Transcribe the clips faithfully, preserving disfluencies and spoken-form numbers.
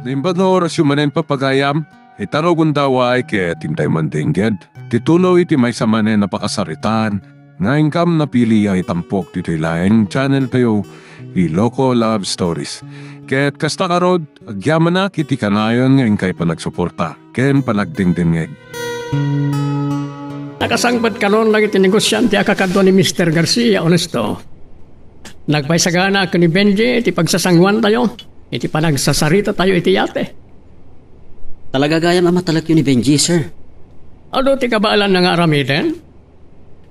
Imbag nga orasyo manen, papagayam, ita nga gundaway ket intay mandengngeg ti tuloy ti maysa manen a pakasaritaan nga inkam napili a itampok ditoy laeng channel tayo, Iloko Love Stories. Ket kasta ngarud, agyamanak iti kanayon nga inkay panagsuporta ken panagdengdengngeg. Nakasangpet kanon dagiti negosiante a kakadua ni Mister Garcia, Honesto. Nagpaisagana ken ni Benji iti pagsasanguantayo iti panagsasaritatayo iti yate. Talaga gayam a matalekyo ni Benji, sir. Adu ti kabaelanna nga aramiden?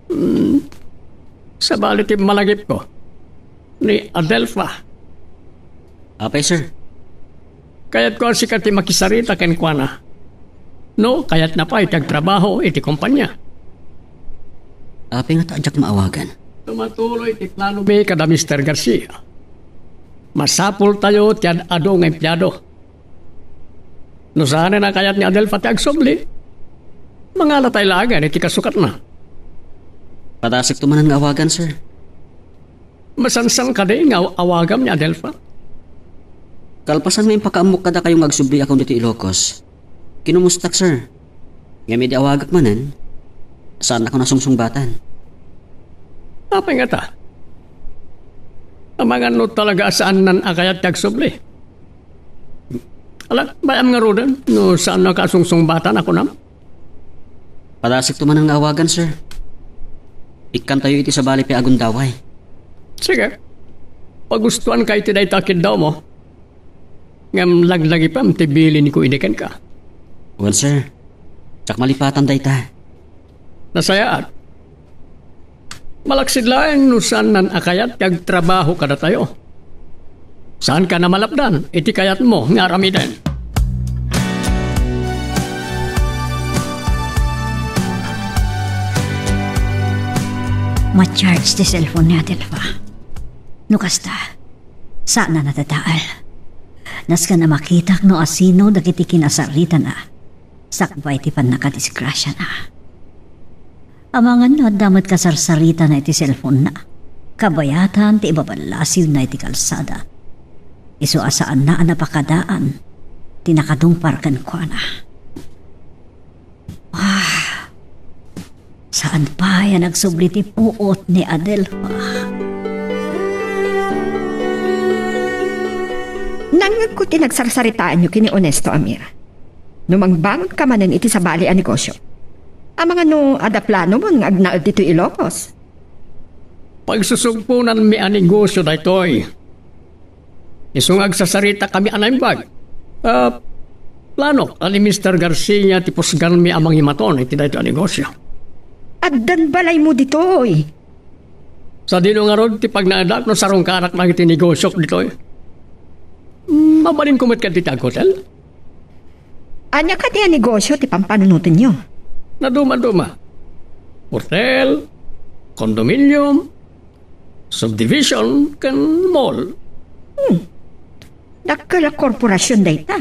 Hmm. Sabali ti malagipko. Ni Adelfa. Apay, sir? Kayatko a sika ti makisarita kenkuana. No, kayatna pay ti agtrabaho iti kompania. Apay ngata a diak maawagan? Tumatuloy ti planomi kada Mister Garcia. Masapultayo ti ad-adu nga empleado. No saanen a kayat ni Adelfa ti agsubli, mangalatay laengen iti kasukatna. Padasekto manen nga awagan, sir. Masansan kadi nga aw-, awagam ni Adelfa? Kalpasan nga impakaammok kadakayo nga agsubli a kuno ditoy Ilocos, kinumustak, sir. Ngem idi awagak manen, saannakon a sungsungbatan. Apay ngata? Amangan no talaga a saannan a kayat ti agsubli. Ala, bay-am ngaruden no saannaka a sungsungbatan a kunam? Padasekto manen nga awagan, sir. Ikkantayo iti sabali pay a gundaway. Sige. Pagustuanka iti dayta a kiddawmo. Ngem laglagipem ti bilinko idi kenka. Wen, sir. Diak malipatan dayta. Nasayaat. Malaksid laeng no saannan a kayat ti agtrabaho kadatayo. Saanka a malapdan iti kayatmo nga aramiden. Ma-charge ti cellphone ni Adelfa. No kasta, saan a nadadael. Nasken a makitak no asino dagiti kinasaritana sakbay ti pannakadisgrasiana. Amangan no adda met kasarsaritana iti cellphone-na, kabayatan ti ibaballasiwna iti kalsada. Isu a saanna a napakadaan ti nakatungpar kenkuana. Ah, saan pay a nagsubli ti puot ni Adelfa. Nangngegko ti nagsarsaritaanyo ken ni Honesto, Amir. No mangbangonka manen iti sabali a negosio, amangan no adda planomon nga agnaed ditoy Ilocos? Pagsusugponanmi a negosio daytoy. Isu nga agsasaritakami a naimbag. Ah, planok a ni Mister Garcia ti pusganmi a mangimaton iti daytoy a negosio. Addan balaymo ditoy. Sadino ngarud ti pagnaedak no sarungkanak dagiti negosiok ditoy? Mm, mabalinko met kadi ti aghotel? Ania kadi a negosio ti pampanunotenyo? Naduma-duma. Hotel, condominium, subdivision, ken mall. Hmm. Dakkel a korporasion dayta.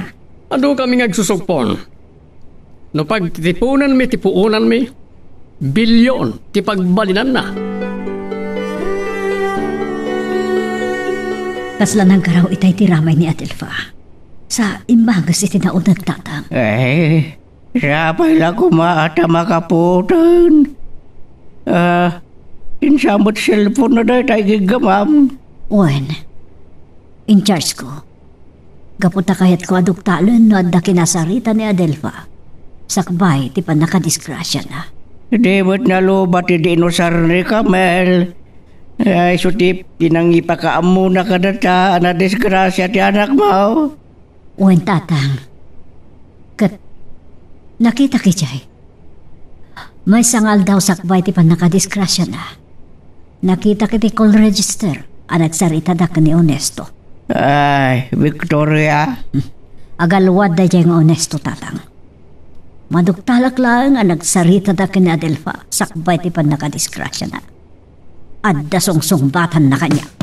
Adu kami nga agsusugpon. No pagtitiponenmi ti puonanmi, bilyon ti pagbalinanna. Kasla nagaraw itay ti ramay ni Adelfa. Sa immages iti nauneg, Tatang. Eh, sapay la koma ta makapuoten. Ah, insa met cellphone-na dayta igiggamam? Wen, in-charge ko. Gapu ta kayatko a duktalen no adda kinasarita ni Adelfa sakbay ti pannakadisgrasiana. Di met nalubat idi inusar ni Camel. Ay, isu ti pinangipakaammona kadata a nadisgrasia ti anakmo. Wen, Tatang. Ket nakitak idiay. Maysa nga aldaw sakbay ti pannakadisgrasiana, nakitak iti call register a nagsaritadak ni Honesto. Ay, Victoria. Hmm. Agalwad daydiay nga Honesto, Tatang. Maduktalak laeng a nagsaritadak ni Adelfa sakbay ti pannakadisgrasiana. Adda sungsungbatanna kaniak.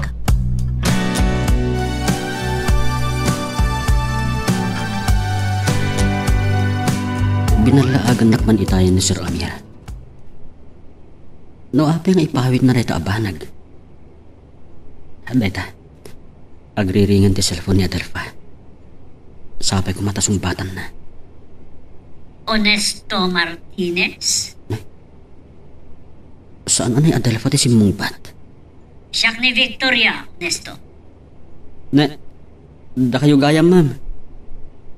Binallaagannak man itayen ni Sir Amir. No apay nga ipawidna dayta a banag? Dayta, agriringen ti cellphone ni Adelfa. Sapay koma ta sungbatanna. Onesto Martinez? Saan a ni Adelfa ti simmungbat? Siak ni Victoria, Onesto. Ne, dakayo gayam, ma'am.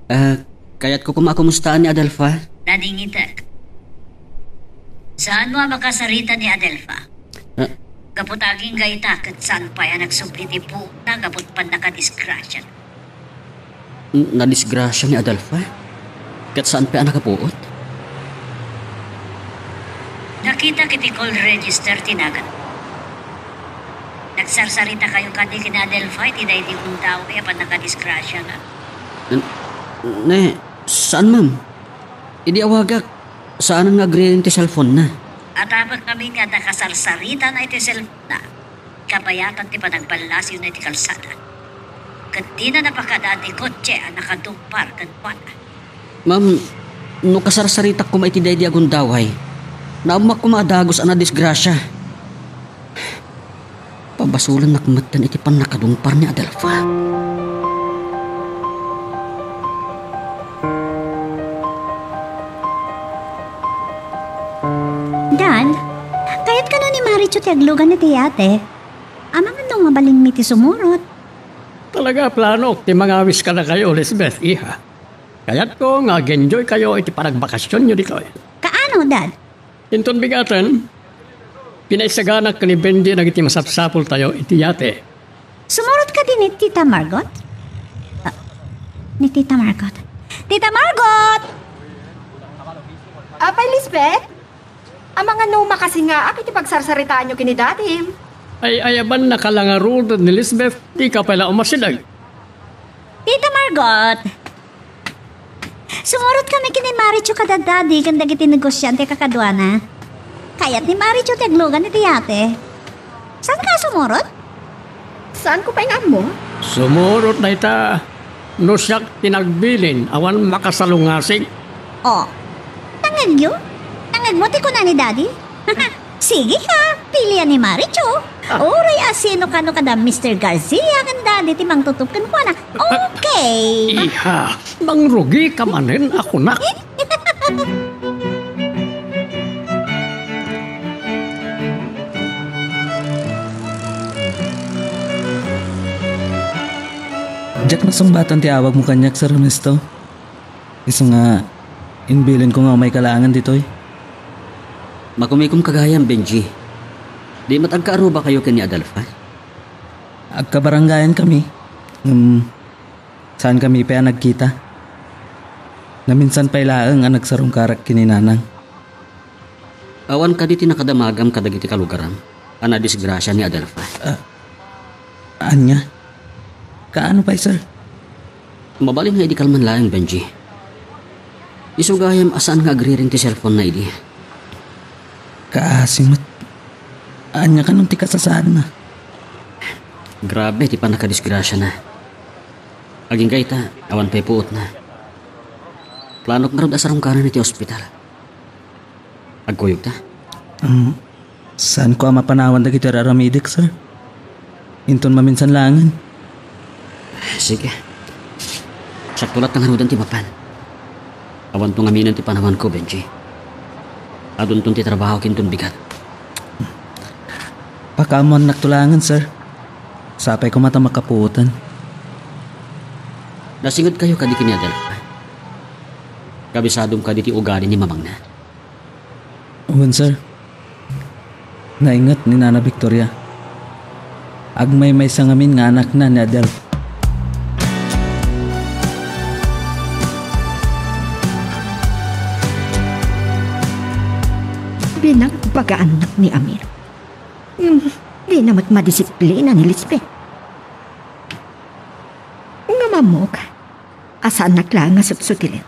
Ah, kayatko koma a kumustaan ni Adelfa. Nadingitek. Saanmo a makasarita ni Adelfa? Ah. Gapu ta agingga ita ket saan pay a nagsubli ti puotna gapu ti pannakadisgrasya. N-, nadisgrasya ni Adelfa? Ket saan pay a nakapuot? Nakitak iti call register ti nagan. Nagsarsarita kayo kadi ken ni Adelfa iti daydi gundaway a pannakadisgrasya na? N-, ne, saan, ma'am? Idi awagak, saanen nga agriring ti cellphone na. Atabek ngamin nga adda kasarsaritana iti cellphone na. Kabayatan ti panagballasyona iti kalsada. Ket dina napakadaan ti kotse a nakadungpar kenkuana. Ma'am, no kasarsaritak koma iti daydi a gundaway, naammoak koma a dagus a nadisgrasya. Pabasolennak metten iti pannakadungpar ni Adelfa. Dad, kayat kano ni Maricho ti aglugan iti yate? Amangan no mabalinmi ti sumurot. Talaga a planok ti mangawis kadakayo, Lisbeth, iha. Kayatko nga ag-enjoy kayo iti panagbakasionyo ditoy. Kaano, Dad? Inton bigaten, pinaisaganak ken ni Benji dagiti masapsapultayo iti yate. Sumurot kadi ni Tita Margot? Ah, ni Tita Margot. Tita Margot! Apay, Lisbeth? Amangan no makasingaak iti pagsarsaritaanyo ken ni Dadim. Ay, ayabanna ka la ngarud ni Lisbeth, dika pay la umasideg. Tita Margot! Sumurot kami ken ni Maricho kada Dadi ken dagiti negosiante a kakaduana. Kayat ni Maricho ti aglugan iti yate. Saan ka sumurot? Saanko pay nga ammo? Sumurot dayta no siak ti nagbilin awan makasalungasing. Oh, nangngegyo? Nangngegmo ti kuna ni Daddy? Sige ka, pilian ni Maricho. Ah. Uray a sino kano kada Mister Garcia ken Daddy ti mangtutup kenkuana. Okay. Iha, mangrugi ka manen a kunak. Diak nasungbatan ti awagmo kaniak, Sir Ernesto. Isu nga, imbilinko nga umay ka laengen ditoy. Makumikom ka gayam, Benji. Di met agkaarubakayo ken ni Adelfa? Agkabarangayan kami. Ngem, saan kami pay a nagkita. Naminsan pay laeng a nagsarungkarak ken ni Nanang. Awan kadi ti nakadamagam kadagiti kalugaram a nadisgrasia ni Adelfa? Ah, ania? Kaano pay, sir? Mabalin nga idi kalman laeng, Benji. Isu gayam a saan nga agriring ti cellphone na idi. Kaasi met. Ania kanon ti kasasaadna? Grabe ti pannakadisgrasiana. Agingga ita, awan pay puotna. Planok ngarud a sarungkaran iti ospital. Agkuyogta? Um, saanko a mapanawan dagiti ar-aramidek, sir. Inton maminsan laengen. Sige. Siakto latta ngaruden ti mapan. Awanto ngaminen ti panawanko, Benji. Adunton ti trabahok inton bigat. Pakaammoannakto laengen, sir. Sapay koma ta makapuoten. Nasingedkayo kadi ken ni Adelfa? Kabisadom kadi ti ugali ni mamangna? Wen, sir. Nainget ni Nana Victoria. Agmaymaysa ngamin nga anakna ni Adelfa. Binagbagaannak ni Amir. Hmm, dina met madisiplina ni Lisbeth. Ngem ammok a saannak laeng a sutsutilen.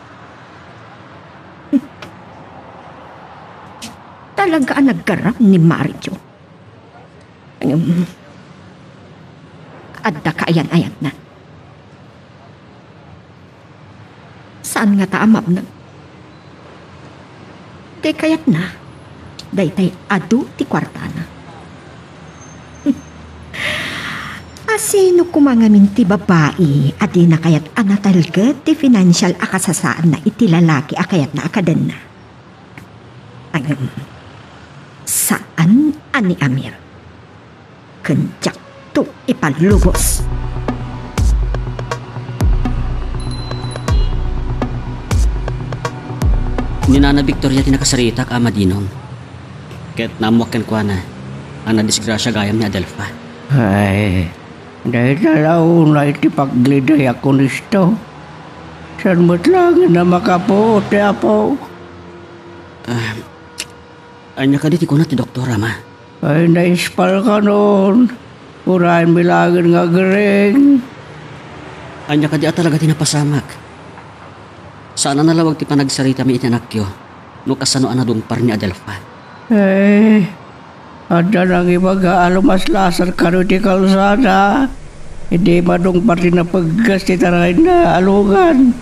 Talaga a naggaram ni Mario. Ngem, adda kaayan-ayanna. Saan ngata a mapnek? Ti kayatna, daytay adu ti kuartana. Sino koma ngamin ti babai a dina kayat a natalged ti financial a kasasaadna iti lalaki a kayatna a kadenna? Ngem, saan a ni Amir. Ken diakto ipalubos. Ni Nana Victoria ti nakasaritak, Ama Dinong. Ket naammoak kenkuana a nadisgrasia gayam ni Adelfa. Ay, dayta la unay ti pagliday a kunesto. Saan met laeng a makapuot ti Apo? Ah, ania kadi ti kuna ti doktor, Ama? Ay, naispal kanon. Uray mi laeng nga agring. Ania kadi a talaga ti napasamak? Saan a nalawag ti panagsaritami iti anakyo no kasano a nadungpar ni Adelfa. Eh, adda nangibaga a lumaslasar kano iti kalsada. Idi madungpar ti napeggas ti tarayna a lugan.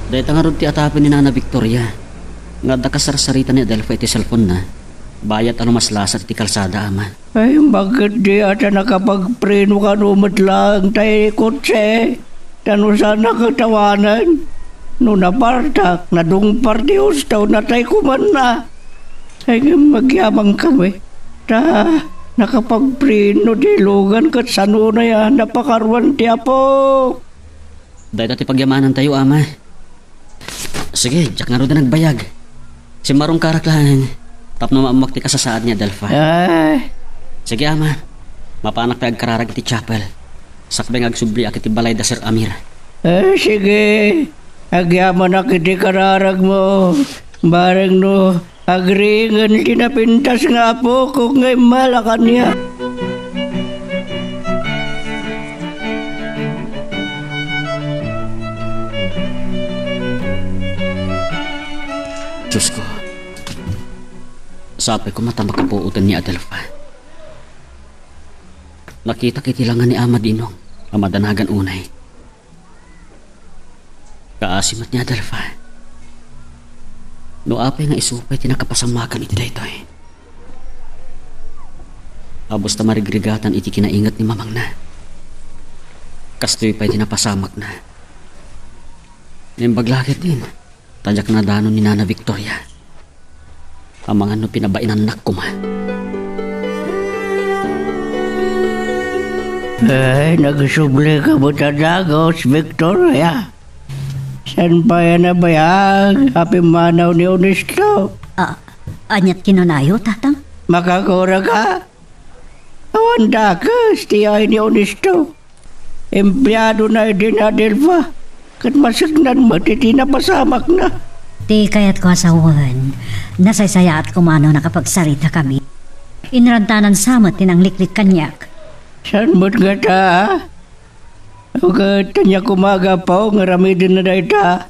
Dayta ngarud ti atapen ni Nana Victoria nga adda kasarsarita ni Adelfa iti cellphone-na, bayat a lumaslasar iti kalsada, Ama. Ay, bakit di ata nakapagpreno kano met laeng tay kotse? Ta no saan a katawanan, no napartak, nadungpar ti husto, natay komanna. Ay, ngem agyamankami. Ta nakapagpreno ti lugan ket saan unay a napakaruan ti Apo. Dayta ti pagyamanantayo, Ama. Sige, diak ngarud a nagbayag. Simmarungkarak laeng tapno maammoak ti kasasaad ni Adelfa. Ah. Sige, Ama. Mapanak pay agkararag iti chapel. Sakbay nga agsubliak iti balay da Sir Amir. Ah, sige. Agyamanak iti kararagmo. Bareng no agringen ti napintas nga apok nga immala kaniak. Diosko, sapay koma ta makapuoten ni Adelfa. Nakitak iti langa ni Ama Dinong a madanagan unay. Kaasi met ni Adelfa. No apay nga isu pay ti nakapasamakna iti daytoy. Abus ta marigrigatan iti kinainget ni mamangna. Kastoy pay ti napasamakna. Naimbag la ketdin, ta diak nadanon ni Nana Victoria. Amangan no pinabainannak koma. Ay, nagsublika met a dagus, Victoria. Saan pay a nabayag a pimmanaw ni Honesto? Ah, aniat kinunayo, Tatang? Makakuraka? Awan dakes ti ay ni Honesto. Empleadona idi ni Adelfa, ket masegnan met iti napasamakna. Ti kayatko a sawen, nasaysayaat koma no nakapagsaritakami. Inrantanan sa met ti nangliklik kaniak. Saan met ngata? Ket ania koma a gapu nga aramidenna dayta?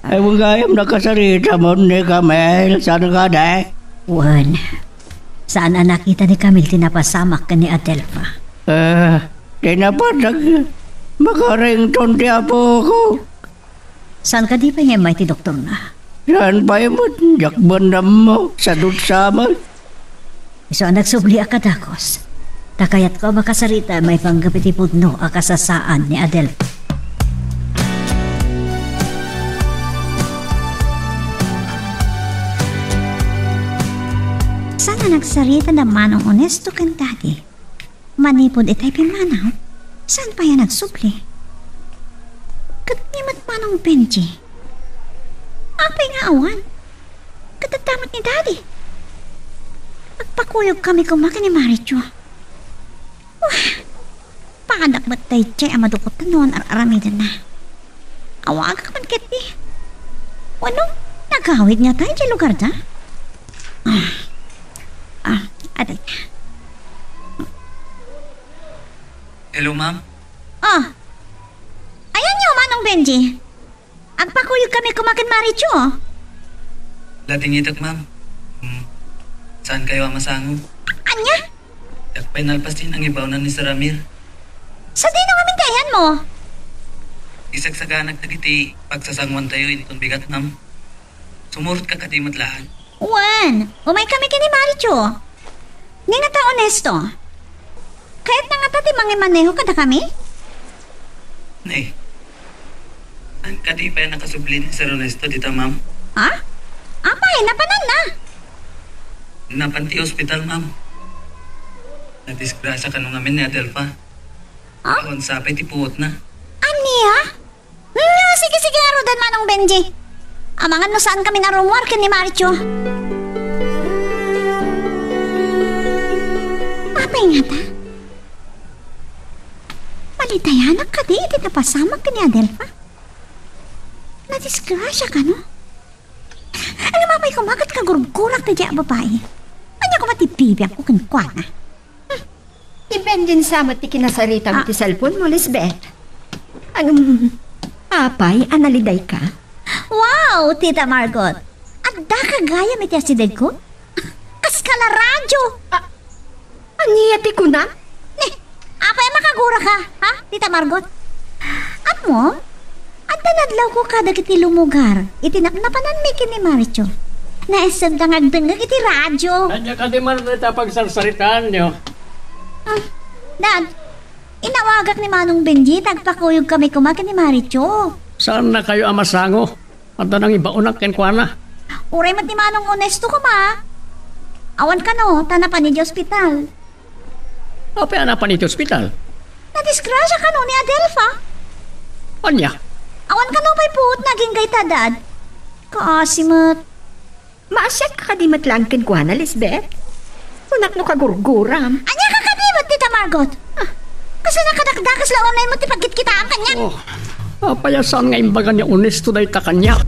Ay, wen gayam nakasaritamon ni Camille, saan kadi? Wen, saan a nakita ni Camille ti napasamak ken ni Adelfa. Ah, ti napatag, makarington ti apoko. Saan kadi pay nga immay ti doktorna? Saan pay met, diak man ammo, sadut sa met. Isu a nagsubliak a dagus. Ta kayatko a makasarita maipanggep iti pudno a kasasaan ni Adelfa. Saan a nagsarita da Manong Honesto ken Daddy? Manipud itay pimmanaw, saan pay a nagsubli? Ket ni met Manong Benji? Apay nga awan? Ket adda met ni Daddy. Agpakuyogkami koma ken ni Marichu. Wah! Padak met daydiay a madukot ta no ar-aramidenna. Awagak man ketdi. Wenno, nagawid ngata idiay lugarda? Ah, ah, adda. Hello, ma'am. Ah, ayanyo, Manong Benji. Agpakuyogkami koma ken Marichu. Latingitek, ma'am. Hmm. Saankayo a masango? Ania? Diak pay nalpas ti nangibaonnan ni Sir Amir. Sadino ngamin ti ayanmo? Isagsaganak dagiti pagsasangoantayo inton bigat, ma'am. Sumurotka kadi met laeng? Wen, umaykami ken ni Marichu. Ni ngata Honesto. Kayatna ngata ti Nangimaneho kadakami? Ne. An kadi pay a nakasubli ni Sir Ernesto dita, ma'am? Ha? Apay, napananna? Napan ti ospital, ma'am. Nadisgrasya kano ngamin ni Adelfa. Ha? Awan sapay ti puotna. Ania? Hmm, sige, sige, ngaruden, Manong Benji. Amangan no saan kami narummuar ken ni Maricho. Apay ngata? Malitayanak kadi iti napasamak ken ni Adelfa? Nadisgrasya kano? Ngem apay koma ket kagurgurak daydiay a babai? Ania koma ti bibiagko kenkuana? Hmm. Dependen sa met ti kinasaritam Ah. iti cellphone mo, Lisbeth. Ngem, apay a nalidayka? Wow, Tita Margot! Addaka gayam iti asidegko? Kas kala radyo! Ah, ania ti kunam? Ni, apay a makaguraka, ha, Tita Margot? Ammom, adda nadlawko kadagiti lumugar iti napnapananmi ken ni Maricho. Naisagda nga agdengngeg iti radyo. Ania kadi man dayta a pagsarsaritaanyo? Ah, Dad, inawagak ni Manong Benji, ta agpakuyogkami koma ken ni Maricho. Saannakayo a masango? Adda nangibaonak kenkuana. Uray met ni Manong Onesto koma. Awan kano, ta napan idiay ospital. Apay a napan iti ospital? Nadisgrasya kano ni Adelfa. Ania? Awan kano pay puot nga agingga ita, Dad. Kaasi met. Maasiatka kadi met laeng kenkuana, Lisbeth? Kunak no kagurguram. Ania ka kadi met, Tita Margot? Ah, kasla nakadakdakas la unay met ti pagkitkitaam kaniak. Oh, apay a saan nga imbaga ni Onesto dayta kaniak?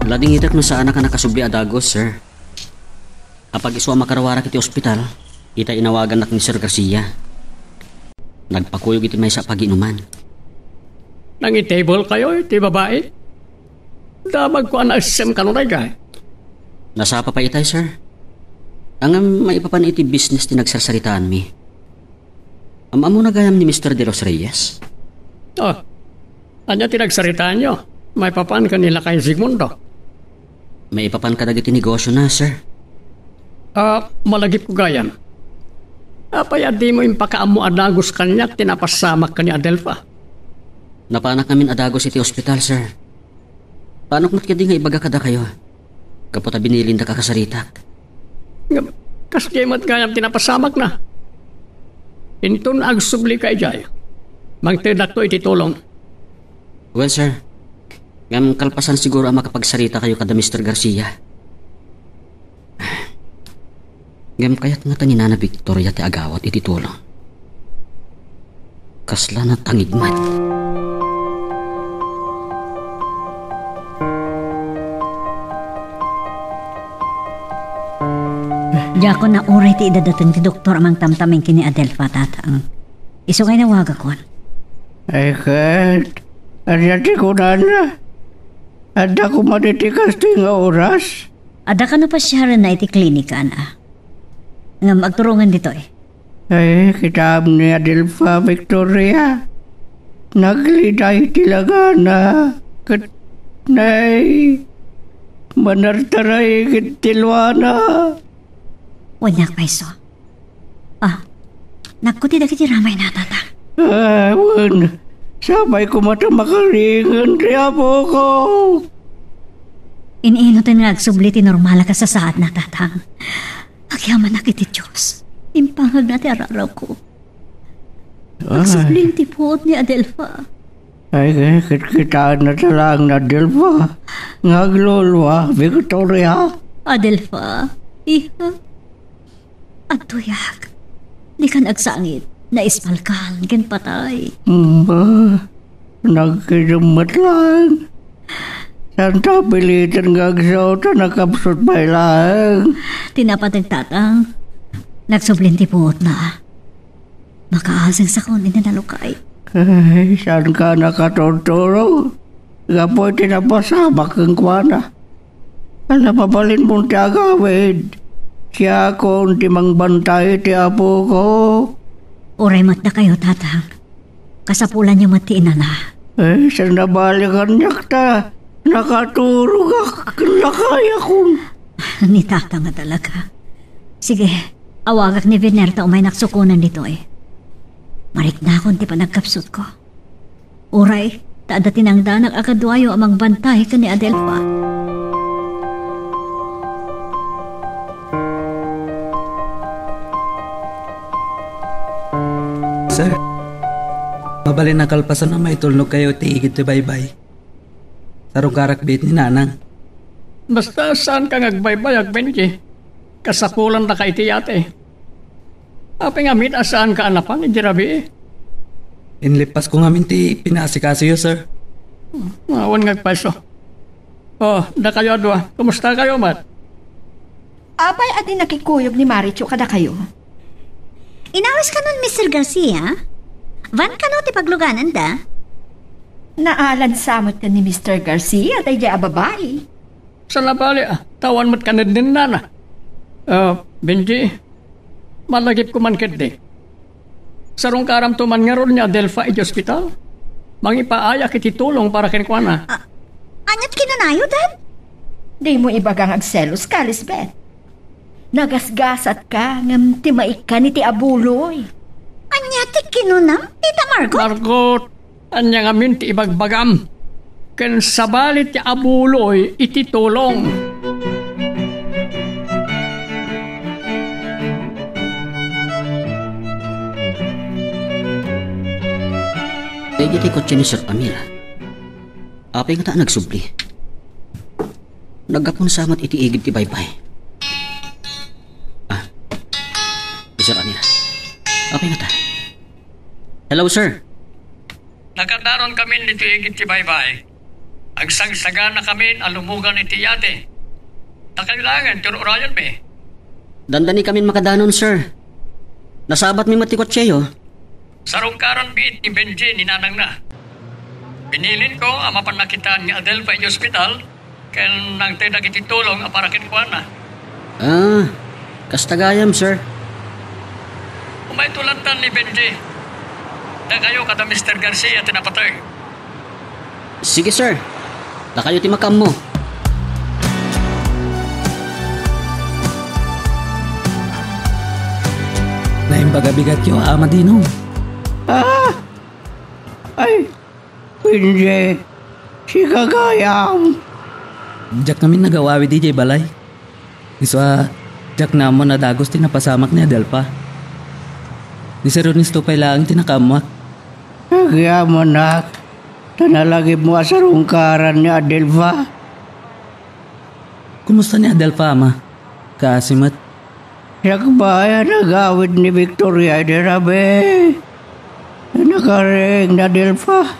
Ladingitek no saanak a nakasubli a dagus, sir. Apag isu a makarawarak iti ospital, ita inawagannak ni Sir Garcia. Nagpakuyog iti maysa a pagiinuman. Nangitable kayo iti babai? Damagko a naessem kano daydiay. Nasapa pay itay, sir. Ngem maipapan iti business ti nagsarsaritaanmi. Am-ammona gayam ni Mister De Los Reyes? Oh, ania ti nagsaritaanyo? Maipapan ken ni Lakay Sigmundo? Maipapan kadagiti negosiona, sir. Ah, malagipko gayam. Apay a dimo impakaammo a dagus kaniak ti napasamak ken ni Adelfa? Napanak ngamin a dagus iti ospital, sir. Paanok met kadi nga ibaga kadakayo? Gapu ta binilindak a kasaritak. Ngem, kasdiay met gayam ti napasamakna. Inton agsublika idiay, mangtedakto iti tulong. Well, sir. Ngem kalpasan siguro a makapagsaritakayo kada Mister Garcia. Ngem kayat ngata ni Nana Victoria ti agawat iti tulong. Kasla natangig met. Diakon nauray ti idadateng ti doktor a mangtamtamaen ken ni Adelfa, Tatang. Isu nga inawagakon. Ay ket, ania ti kunana? Adda koma ditoy kastoy nga oras? Adda kano pasiarenna iti klinika, Ana. Ngem agturongen ditoy. Ay, kitaem ni Adelfa, Victoria. Nagliday ti lagana. Ket, nay, manartaray ket ti luana. Wen, maysa. Ah, nagkuti dagiti ramayna, Tatang. Ah, wen, sapay koma ta makaringen ti apoko. In-inuten nga agsubli ti normal a kasasaadna, Tatang. Agyamanak iti Dios. Impangagna ti ararawko. Ay. Agsubli ti puot ni Adelfa. Ay, kitkitaenna ta laeng ni Adelfa nga aglulua, Victoria. Adelfa, iha. Adtoyak. Dikan agsangit. Naisbalkan ken patay. Ba, nagkidem met laeng. Saan ta piliten nga agsao ta nakapsut pay laeng? Ti napateg, Tatang. Nagsubli ti puotna. Makaaseng sakon iti nalukay. Ay, saan ka nakaturturong? Gapu iti napasamak kenkuana. Ala, mabalinmon ti agawid. Siakon ti mangbantay iti apoko. Uray met dakayo, Tatang. Kasapulanyo met ti inana. Eh, saan nabali kaniak ta nakaturogak ken lakayakon. Ni Tata nga talaga. Sige, awagak ni Vener ta umaynak sukonen ditoy. Mariknakon ti panagkapsutko. Uray, ta adda tinangdanak a kaduayo a mangbantay ken ni Adelfa. Sir, mabalin a kalpasan a maitulnog kayo iti igid ti baybay. Sarungkarak biit ni Nanang. Basta saan ka nga agbaybayag, Benji. Kasapulan da ka iti yate. Apay ngamin a saan ka a napan idi rabii? Inlippas ko ngamin ti pinaasikasoyo, sir. Awan nga agpayso. Oh, dakayo a dua, kumusta kayo met? Apay a di nakikuyog ni Marichu kadakayo? Inawis kano ni Mister Garcia? Van kano ti paglugananda? Naalan sa met ken ni Mister Garcia daydiay a babai. Saan a bali, ah, ta awan met kanenennana. Ah, Benji, malagipko man ketdi. Sarungkaramto man ngarud ni Adelfa iti ospital. Mangipaayak iti tulong para kenkuana. Ah, ania ti kinunayo, Dad? Dimo ibaga nga agselos ka, Lisbeth. Nagasgasatka ngem ti maikkan iti abuloy. Ania ti kinunam, Tita Margot? Margot, ania ngamin ti ibagbagam? Ken sabali ti abuloy iti tulong. Dagiti kotse ni Sir Amir, apay ngata a nagsubli? Naggapu sa met iti igid ti baybay. Ah, Sir Amir. Apay ngata? Hello, sir. Nakadanon kamin ditoy igid ti baybay. Agsagsaganakamin a lumugan iti yate. Dakayo laengen ti ur-urayonmi. Dandani kamin makadanon, sir. Nasabatmi met ti kotseyo. Sarungkaran biit ni Benji ni nanangna. Binilinko a mapan nakitaan ni Adelfa iti ospital ken nangted dagiti tulong a para kenkuana. Ah, kasta gayam, sir. Umayto latta ni Benji. Dakayo kada Mister Garcia ti napateg. Sige, sir. Dakayo ti makaammo. Naimbag a bigatyo, Ama Dino. Ah! Ay, Benji, sika gayam. Diak ngamin nagawawid idiay balay. Isu a, diak naammo a dagus ti napasamak ni Adelfa. Ni Sir Ernesto pay laeng ti nakaammoak. Agyamanak, ta nalagipmo a sarungkaran ni Adelfa. Kumusta ni Adelfa, Ama? Kaasi met. Siak pay a nagawid ni Victoria idi rabii. Nakariing ni Adelfa.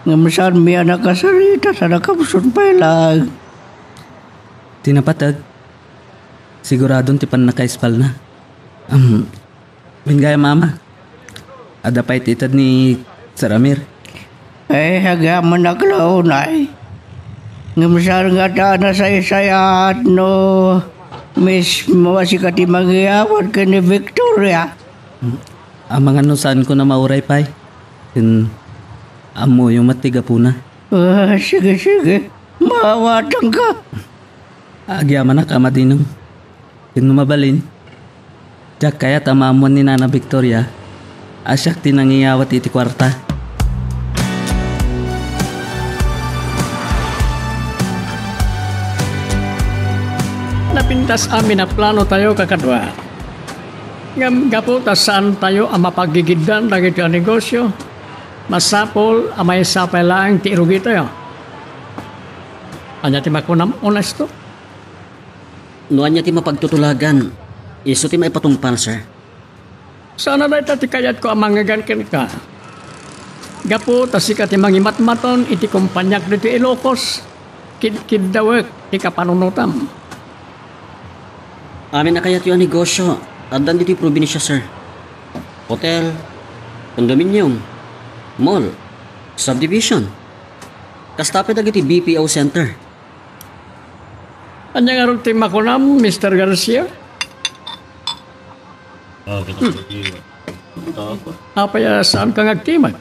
Ngem saanmi a nakasarita ta nakapsut pay laeng. Ti napateg, siguradon ti pannakaispalna. Am, wen gayam, Ama, adda pay ti ited ni Sir Amir? Eh, agyamanak la unay. Ngem saan ngata a nasaysayaat no mismo a sika ti mangiyawat ken ni Victoria? Amangan no saanko a mauray pay. Ken ammoyo met ti gapuna. Ah, sige, sige. Maawatanka. Agyamanak, Ama Dino. Ken no mabalin, diak kayat a maammuan ni Nana Victoria a siak ti nangiyawat iti kuarta. Napintas amin a planotayo, kakadua. Ngem gapu ta saantayo a mapagigiddan dagiti a negosio, masapul a maysa pay laeng ti irugitayo. Ania ti makunam, Honesto? No ania ti mapagtutulagan, isu ti maipatungpal, sir. Saan a dayta ti kayatko a mangngegan kenka. Gapu ta sika ti mangimatmaton iti kompaniak ditoy Ilocos, kidkiddawek ti kapanunotam. Amin a kayatyo a negosio, addan ditoy probinsia, sir. Hotel, condominium, mall, subdivision. Kasta pay dagiti B P O center. Ania ngarud ti makunam, Mister Garcia? Ah, kita. Hmm. Apay a saanka nga agtimek?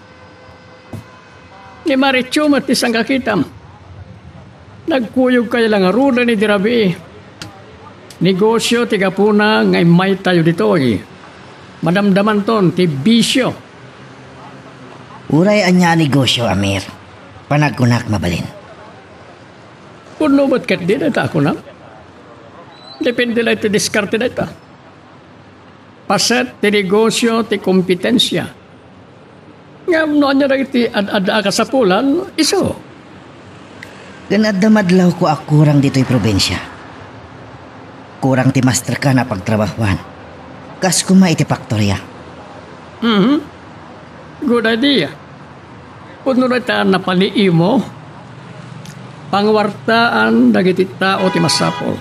Ni Marichu met ti sangkakitam. Nagkuyogkayo la ngaruden idi rabii. Negosio ti gapuna nga immaytayo ditoy. Madamdamanton ti bisio. Uray ania a negosio, Amir, panagkunak mabalin. Pudno met ketdi dayta a kunam. Depende la iti diskarte dayta. Paset ti negosio ti kompetensia. Ngem no ania dagiti ad-adda a kasapulan, isu. Ken adda madlawko a kurang ditoy probinsia. Kurang ti masterkan a pagtrabahuan. Kas koma iti faktoria. Mhm. Good idea. Pudno dayta a napaliimo. Panguartaan dagiti tao ti masapul.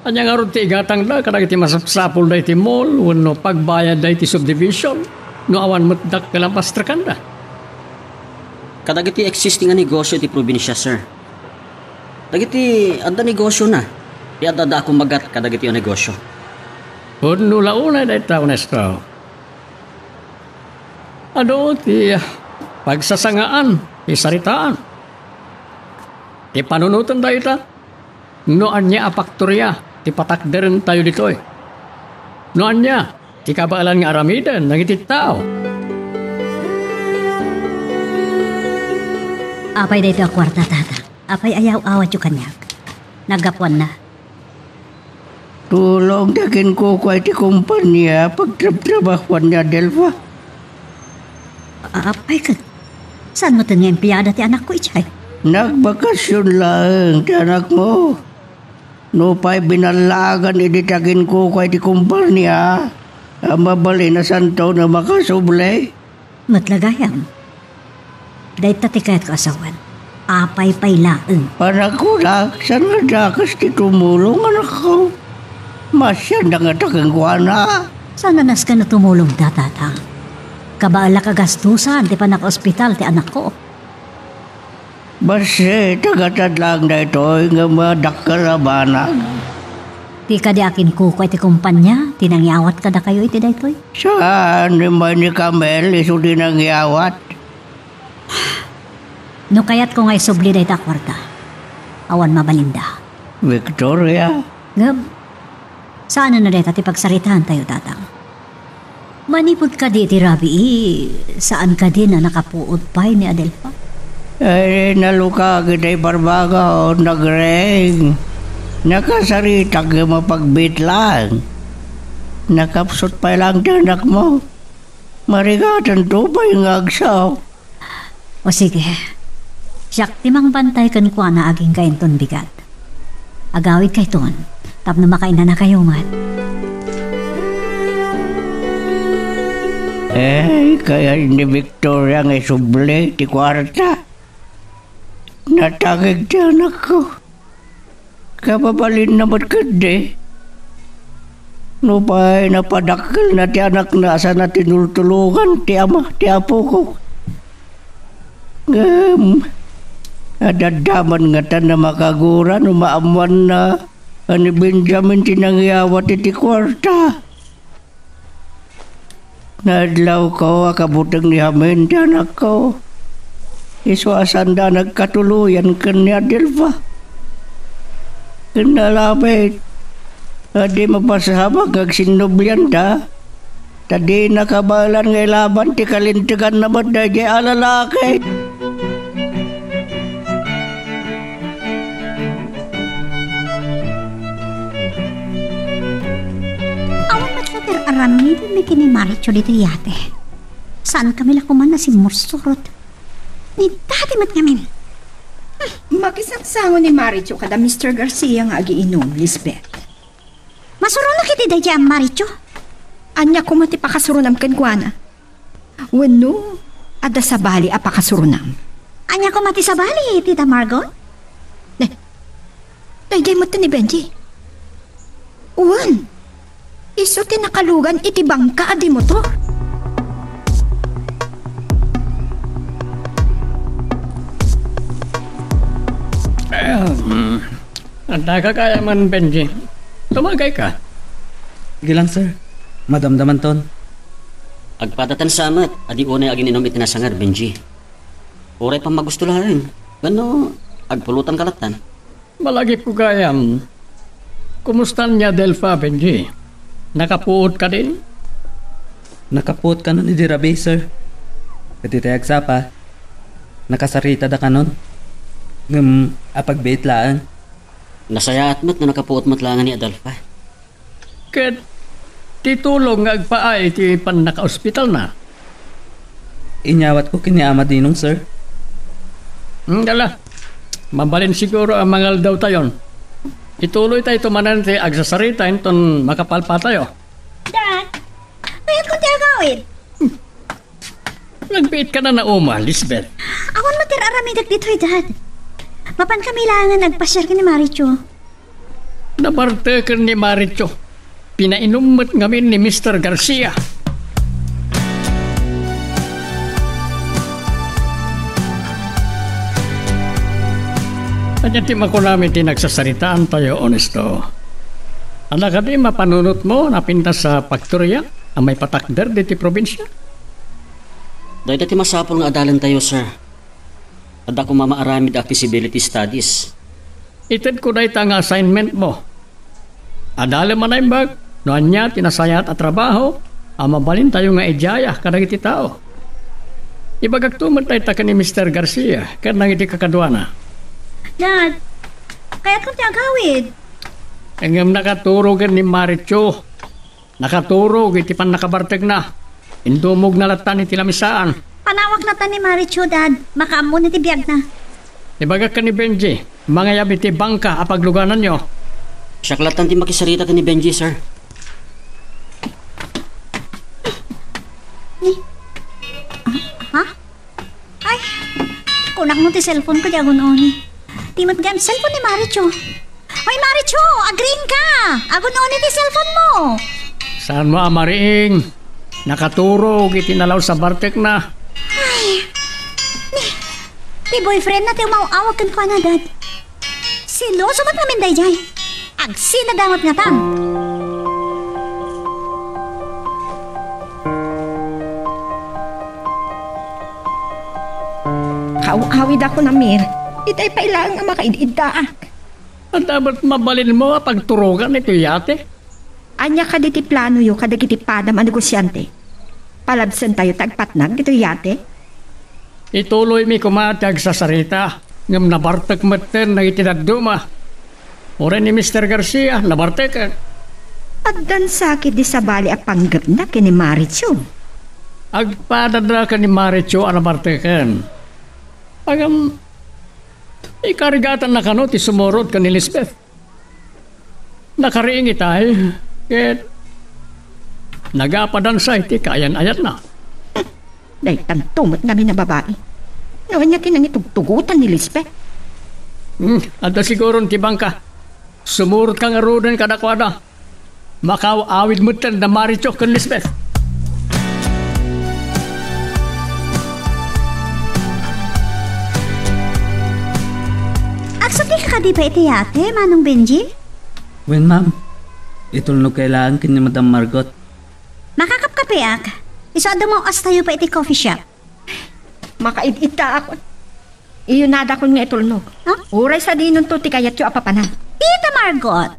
Ania ngarud ti igatangda kadagiti masapsapulda iti mall wenno pagbayadda iti subdivision no awan met dakkel a masterkanda? Kadagiti existing a negosio iti probinsia, sir. Dagiti adda negosiona ti adda a kumagat kadagiti negosio. Pudno la unay dayta, Ernesto. Adu ti pagsasangaan ti saritaan. Ti panunoten dayta, no ania a faktoria ti patakderentayo ditoy. No ania ti kabaelan nga aramiden dagiti tao. Apay daytoy a kuarta, Tata? Apay ayaw-awatyo kaniak? Naggapuanna. Tulong ti aginkukua iti kompania pagtrabtrabahuan ni Adelfa. A-, apay ket, saan metten nga empleyada ti anakko idiay? Nagbakasyon laeng ti anakmo. Nupay binallaagan idi ti aginkukua iti kompania, a mabalin a santo nga makasubli. Met la gayam. Dayta ti kayatko a sawen. Apay pay laeng. Panagkunak, saan nga dakes ti tumulong, anakko? Masianda ngata kenkuana. Saan a nasken no tumulongda, Tatang? Kabaelak a gastusan ti pannakaospital ti anakko. Bassit, agatad laeng daytoy nga madakkel a banag. Ti kadi a kinkukua iti kompania ti nangyawat kadakayo iti daytoy? Saan, immay ni Camel isu ti nangyawat. No kayatko nga isubli dayta a kuarta, awan mabalinda. Victoria. Ngem, saan a dayta ti pagsaritaantayo, Tatang? Manipud kadi iti rabii, saan kadin a nakapuot pay ni Adelfa? Ay, nalukag iti parbagon, nagreng. Nakasaritak nga mapagbit laeng. Nakapsut pay laeng ti anakmo. Marigatanto pay nga agsaok. O sige, siak ti mangbantay kenkuana agingga inton bigat. Agawidkayton tapno makainanakayo met. Eh, kayat ni Victoria nga isubli ti kuarta. Natangig ti anakko. Kababalinna met ketdi. Nupay napadakkelna ti anakna a saan a tinultulongan ti ama ti apoko. Ngem, adda man ngatan a makagura no maammoanna a ni Benjamin ti nangyawat iti kuarta. Naadlawko a kabuteng ni Jamin ti anakko. Isu a saanda a nagkatuloyan ken ni Adelfa. Ken nalabit a di mapasabak nga agsinnublianda, ta dina kabaelan nga ilaban ti kalinteganna met daydiay a lalaki. Awan met latta ti ar-aramidenmi ken ni Maricho ditoy yate. Saankami la koman a simmursurot. Ni Daddy met ngamin. Hmm. Makisangsango ni Maricho kada Mister Garcia nga agiinum, Lisbeth. Masuronak iti daydiay a Maricho. Ania koma ti pakasuronam kenkuana? Wenno, adda sabali a pakasuronam? Ania koma ti sabali, Tita Margot? Ne, daydiay met ni Benji. Wen, isu ti nakalugan iti bangka a di motor. Ahem. Adda ka kaya man, Benji. Tumagay ka. Sige lang, sir. Madamdamanton. Agpadatansa met, adi unay agin-inum iti nasangad, Benji. Uray pammagusto laeng. Wenno, agpulutan ka lattan. Malagipko gayam. Kumusta ni Adelfa, Benji? Nakapuot kadin? Nakapuot kanon idi rabii, sir. Ket itay agsapa, nakasaritada kanon. Ngem apagbiit laeng. Nasayaat met no nakapuot met laeng ni Adelfa. Ket ti tulong nga agpaay iti pannakaospitalna? Inyawatko ken ni Ama Dinong, sir. Hmm, ala. Mabalin siguro a mangaldawtayon. Ituloytayo manen ti agsasarita inton makapalpatayo. Dad, kayatko ti agawid. Nagbiit ka na nauma, Lisbeth. Awan met ti ar-aramidek ditoy, Dad. Mapan kami laengen agpasiar ken ni Maricho. Nabarteken ni Maricho. Pinainum met ngamin ni Mister Garcia. Ania ti makunam iti nagsasaritaantayo, Ernesto? Adda kadi mapanunotmo a napintas a faktoria a maipatakder ditoy probinsia? Dayta ti masapul nga adalentayo, sir. Adda koma maaramid a feasibility studies. Itedko dayta nga assignmentmo. Adalem a naimbag no ania ti nasayaat a trabaho a mabalintayo nga idiaya kadagiti tao. Ibagakto met dayta ken ni Mister Garcia ken dagiti kakaduana. Dad, kayatko ti agawid. Ngem nakaturog ni Maricho. Nakaturog iti pannakabartekna. Indumogna latta iti lamisaan. Panawak latta ni Maricho, Dad. Makaammoan iti biagna. Ibagak ken ni Benji, mangayab iti bangka a paglugananyo. Siak latta ti makisarita ken ni Benji, sir. Ni, ah, ha? Ay, kunakno ti cellphone ko, di agun-oni. Ti met gayam cellphone ni Maricho. Hoy, Maricho, agriingka! Agun-oni ti cellphone mo! Saanmo a mariing? Nakaturog iti nalaus a bartekna. Ay, ni, ti boyfriendna ti umaw-awag kenkuana, Dad. Seloso met ngamin daydiay. Agsinada met ngatan. Kaaw-awidakon, Amir. Itay pay laeng a makaid-iddaak. Adda met mabalinmo a pagturogan iti yate? Ania kadi ti planoyo kadagiti padam a negosiante? Palabsentayo ti agpatnag ditoy yate? Ituloymi koma ti agsasarita, ngem nabartek metten dagiti dadduma. Uray ni Mister Garcia, nabarteken. Addan sakit di sabali a panggepna ken ni Maricho. Agpadada ken ni Maricho a nabarteken. Ngem, ikarigatanna kano ti sumurot ken ni Lisbeth. Nakariing itay, ket nagapadansa iti kaayan-ayatna. Daytanto met ngamin a babai. No ania ti nangitugtugotan ni Lisbeth? Hmm, adda siguron ti bangka. Sumurot ka ngaruden kadakuada. Makaaw-awid metten da Maricho ken Lisbeth. Agsubli ka kadi pay iti yate, Manong Benji? Wen, ma'am. Itulnog kay laeng ken ni Madam Margot. Makakapkapeak. Isu a dumaw-astayo pay iti coffee shop. Makaid-iddaakon. Iyunadakon nga itulnog. Ha? Uray sadinonto ti kayatyo a papanan. Tita Margot,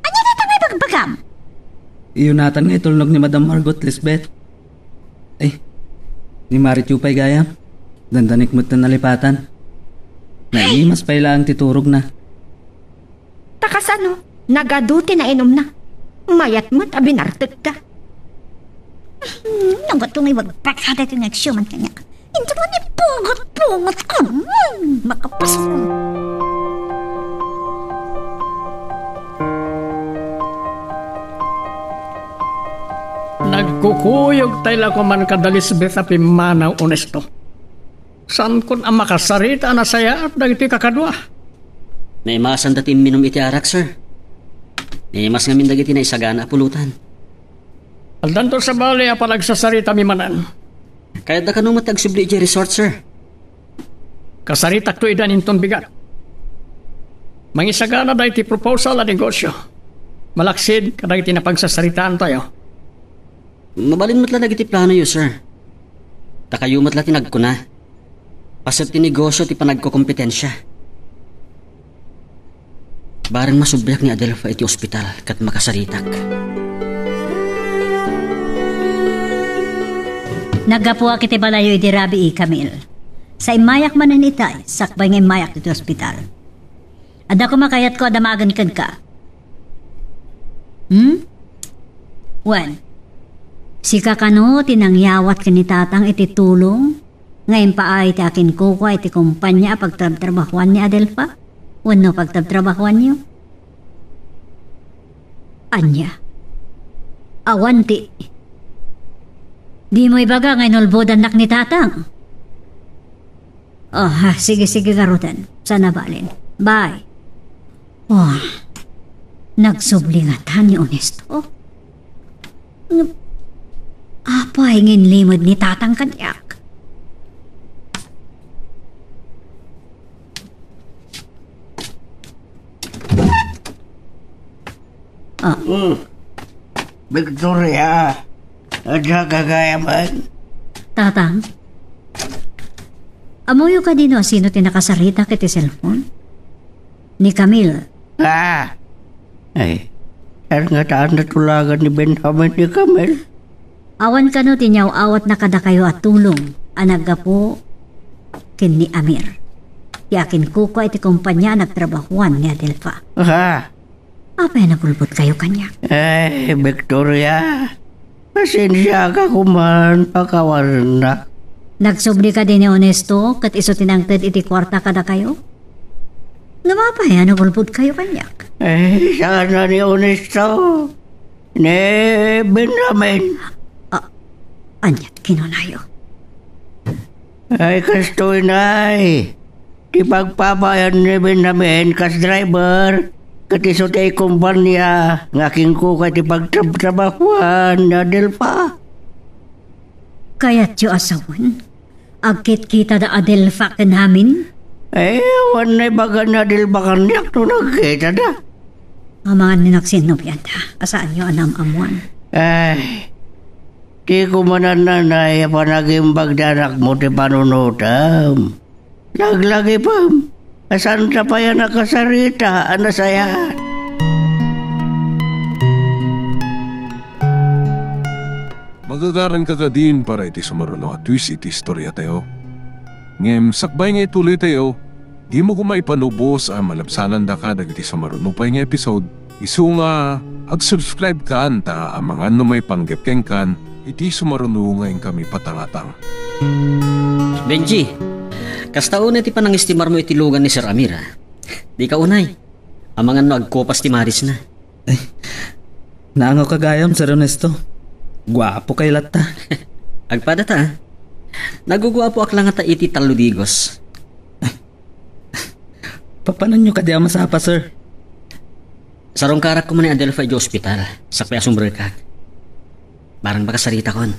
ania dayta nga ibagbagam? Iyunatan nga itulnog ni Madam Margot, Lisbeth. Ay, ni Maricho pay gayam. Dandanik met ti nalipatan. Naimas pay laeng ti turogna. Ta kasano? Nagadu ti nainumna. Mayat met a binartekda. Hmm, nagadu nga ibagbagada ti nga agsuman kaniak. Inton man ipugot-pugot ko. Hmm, makapas ko. Nagkukuyog tay la koman kada Lisbeth a pimmanaw, Onesto. Saankon a makasarita a nasayaat dagiti kakadua. Naimasanda ti imminum iti arak, sir. Naimas ngamin dagiti naisagana a pulutan. Addanto sabali a panagsasaritami manen. Kayatda kano met ti agsubli idiay resort, sir? Kasaritakto idan inton bigat. Mangisagana daytoy proposal a negosyo. Malaksid kadagiti napagsasaritaantayo. Mabalin met la dagiti planoyo, sir. Ta kayo met la ti nagkuna. Paset ti negosyo ti panagkokompetensia. Bareng masubliak ni Adelfa iti ospital ket makasaritak. Naggapuak iti balayo idi rabii, Camille. Sa immayak manen itay, sakbay nga immayak iti ospital. Adda koma kayatko a damagen kenka. Hmm? Wen, sika kano ti nangyawat ken ni Tatang iti tulong nga impaay ti akinkukua iti kompania a pagtrabtrabahuan ni Adelfa wenno pagtrabtrabahuanyo? Ania? Awan ti, dimo ibaga nga inulbodannak ni Tatang? Oh, ah, sige, sige, garuden. Saan a bale. Bye. Oh, nagsubli ngata ni Honesto? Apay nga inlimed ni Tatang kaniak? Ah. Hmm. Victoria, adda ka gayamen? Tatang, ammoyo kadi no asino ti nakasaritak iti cellphone? Ni Camille. Ah! Ay, saan ngata a natulagan ni Benjamin ni Camille? Awan kano ti inyaw-awatna kadakayo a tulong a naggapu ken ni Amir, ti akinkukua iti kompania a nagtrabahuan ni Adelfa. Ah! Apay a nagulbodkayo kaniak? Ay, Victoria, pasensiaka koman, pakawarennak. Nagsubli kadi ni Honesto ket isu ti nangted iti kuarta kadakayo? Ngem apay a nagulbodkayo kaniak? Ay, saan a ni Honesto. Ni Benjamin. Ah, ania ti kinunayo? Ay, kastoy, nay. Ti pagpapayan ni Benjamin kas driver, ket isu ti kompania nga akinkukua iti pagtrabtrabahuan ni Adelfa. Kayatyo a sawen? Agkitkitada Adelfa ken amin? Ay, awan naibaga ni Adelfa kaniak no nagkitada. Amangan ni naksinnobianda, a saanyo a naam-ammoan. Ay, di ko manannanay a panagimbag ti anakmo ti panunotem. Laglagipem, a saanta pay a nakasarita a nasayaat. Magagaranka kadin para iti sumaruno a twist iti istoriatayo. Ngem sakbay nga ituloytayo, dimo koma ipanubos a malabsanandaka dagiti sumaruno pay nga episode, isu nga ag-subscribe kan ta amangan no maipanggep kenkan iti sumaruno nga inkami patangatang. Benji, kasta unay ti panangestimarmo iti lugan ni Sir Amir, a. Dika unay. Amangan no agkopas ti marisna. Ay, naangawka gayam, Sir Ernesto. Guapokayo latta. Agpadata, a. Naguguapoak la ngata iti tallow digos. Papananyo kadi a masapa, sir? Sarungkarak koma ni Adelfa idiay ospital, sakbay a sumrekak. Bareng makasaritakon.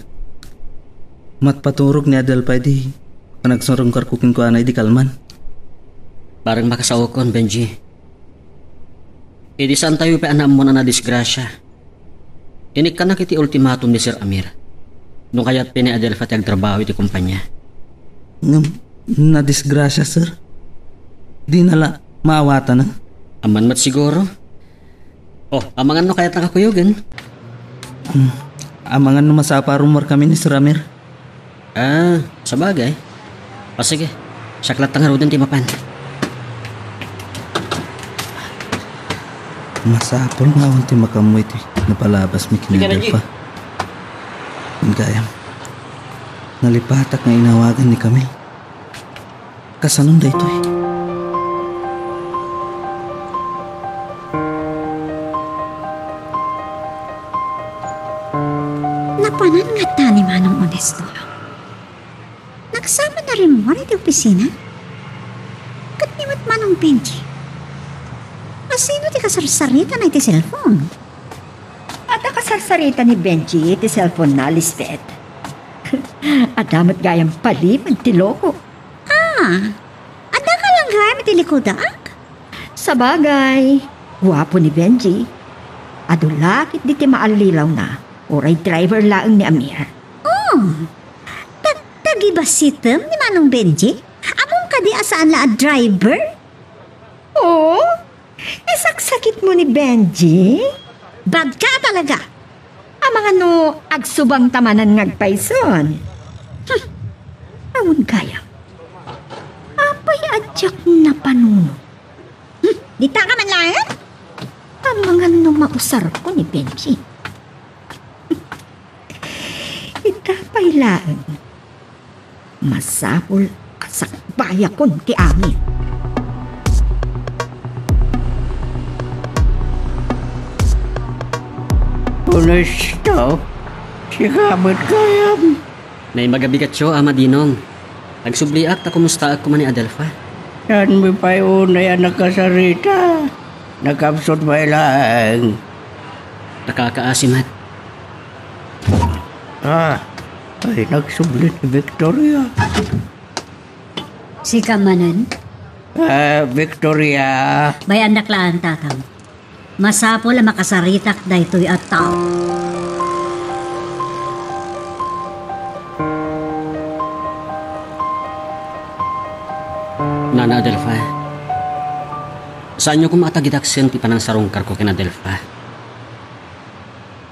Matpaturog ni Adelfa idi panagsarungkarko kenkuana idi kalman. Bareng makasaokon, Benji. Idi saantayo pay a naammoan a nadisgrasia, inikkanak iti ultimatum ni Sir Amir. No kayat pay ni Adelfa ti agtrabaho iti kompania. Ngem, nadisgrasia, sir. Dina la maawatan, a? Aman met siguro. Oh, amangan no kayatnaka kuyogen. Hmm, amangan no masapa a rummuarkami ni Sir Amir. Ah, sabagay. O sige, siak latta ngaruden ti mapan. Masapul nga awan ti makaammo iti napalabasmi ken ni Adelfa. Gayam, nalipatak nga inawagan ni Camille. Kasanon daytoy? Napanan ngata ni Manong Onesto? Nagsama na rimmuar iti opisina? Ket ni met Manong Benji? Asino ti kasarsaritana iti cellphone? Adda kasarsarita ni Benji iti cellphone na, Lisbeth. Adda met gayam palimed ti loko. Ah, adda ka lang gayam iti likudak? Sabagay, guapo ni Benji. Adu la ketdi ti maallilawna, uray driver laeng ni Amir. Oh, tag-, tagibasitem ni Manong Benji? Ammom kadi a saan la a driver? Oo, isaksak Kit mo ni Benji? Bad ka talaga! Amangan no agsubang ta manen nga agpayson. Hmm. Awan gayam. Apay a diak napanunot? Hmm. Dita ka man laeng? Amangan no mausarko ni Benji. Ita pay laeng. Masapul a sakbayakon ti amin. Honesto, sika met gayam. Naimbag a bigatyo, Ama Dinong. Agsubliak ta kumustaak koma ni Adelfa. Saanmi pay unay a nakasarita? Nakapsut pay laeng. Nakakaasi met. Ah, ay, nagsubli ni Victoria. Sika manen? Ah, Victoria. Bay-andak laeng, Tatang. Masapul a makasaritak daytoy a tao. Nana Adelfa, saanyo koma a tagidaksen ti panangsarungkarko ken Adelfa.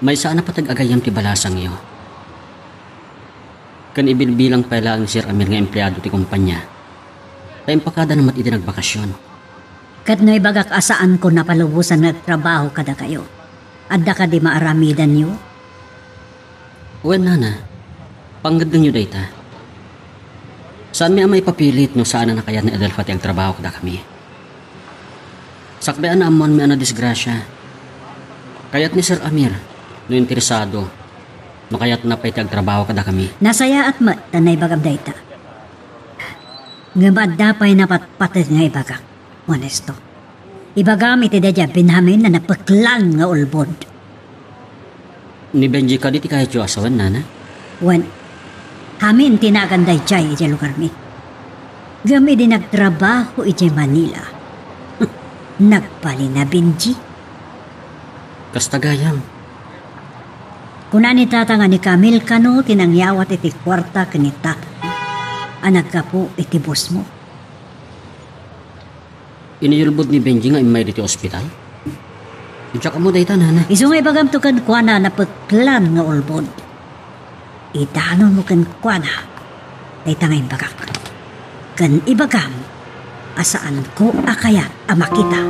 Maysa a napateg a gayyem ti balasangyo. Ken ibilbilang pay laeng ni Sir Amir nga empleado ti kompania, ta impakadana met idi nagbakasion. Ket no ibagak a saanko napalubosan nga agtrabaho kadakayo, adda kadi maaramidanyo? Wen, nana, pangngeddengyo dayta. Saanmi a maipapilit no saan a nakayat ni Adelfa ti agtrabaho kadakami. Sakbay a naammoanmi a nadisgrasia. Kayat ni Sir Amir, no interesado, no kayatna pay ti agtrabaho kadakami. Nasayaat met ta naibagam dayta. Ngem adda pay napatpateg nga ibagak, Honesto. Ibagam iti daydiay Benjamin a napeklan nga ulbod. Ni Benji kadi ti kayatyo a sawen, nana? Wen, amin ti nagan daydiay idiay lugarmi. Ngem idi nagtrabaho idiay Manila, nagbalin a Benji. Kasta gayam. Kuna ni Tata nga ni Camille kano ti nangyawat iti kuarta ken ni Tata a naggapu iti busmo. Iniyulbod ni Benji nga immay ditoy ospital? Diak ammo dayta, nana. Isu nga ibagamto kenkuana a napeklan nga ulbod. Idanonmo kenkuana dayta nga imbagak. Ken ibagam a saanko a kayat a makita.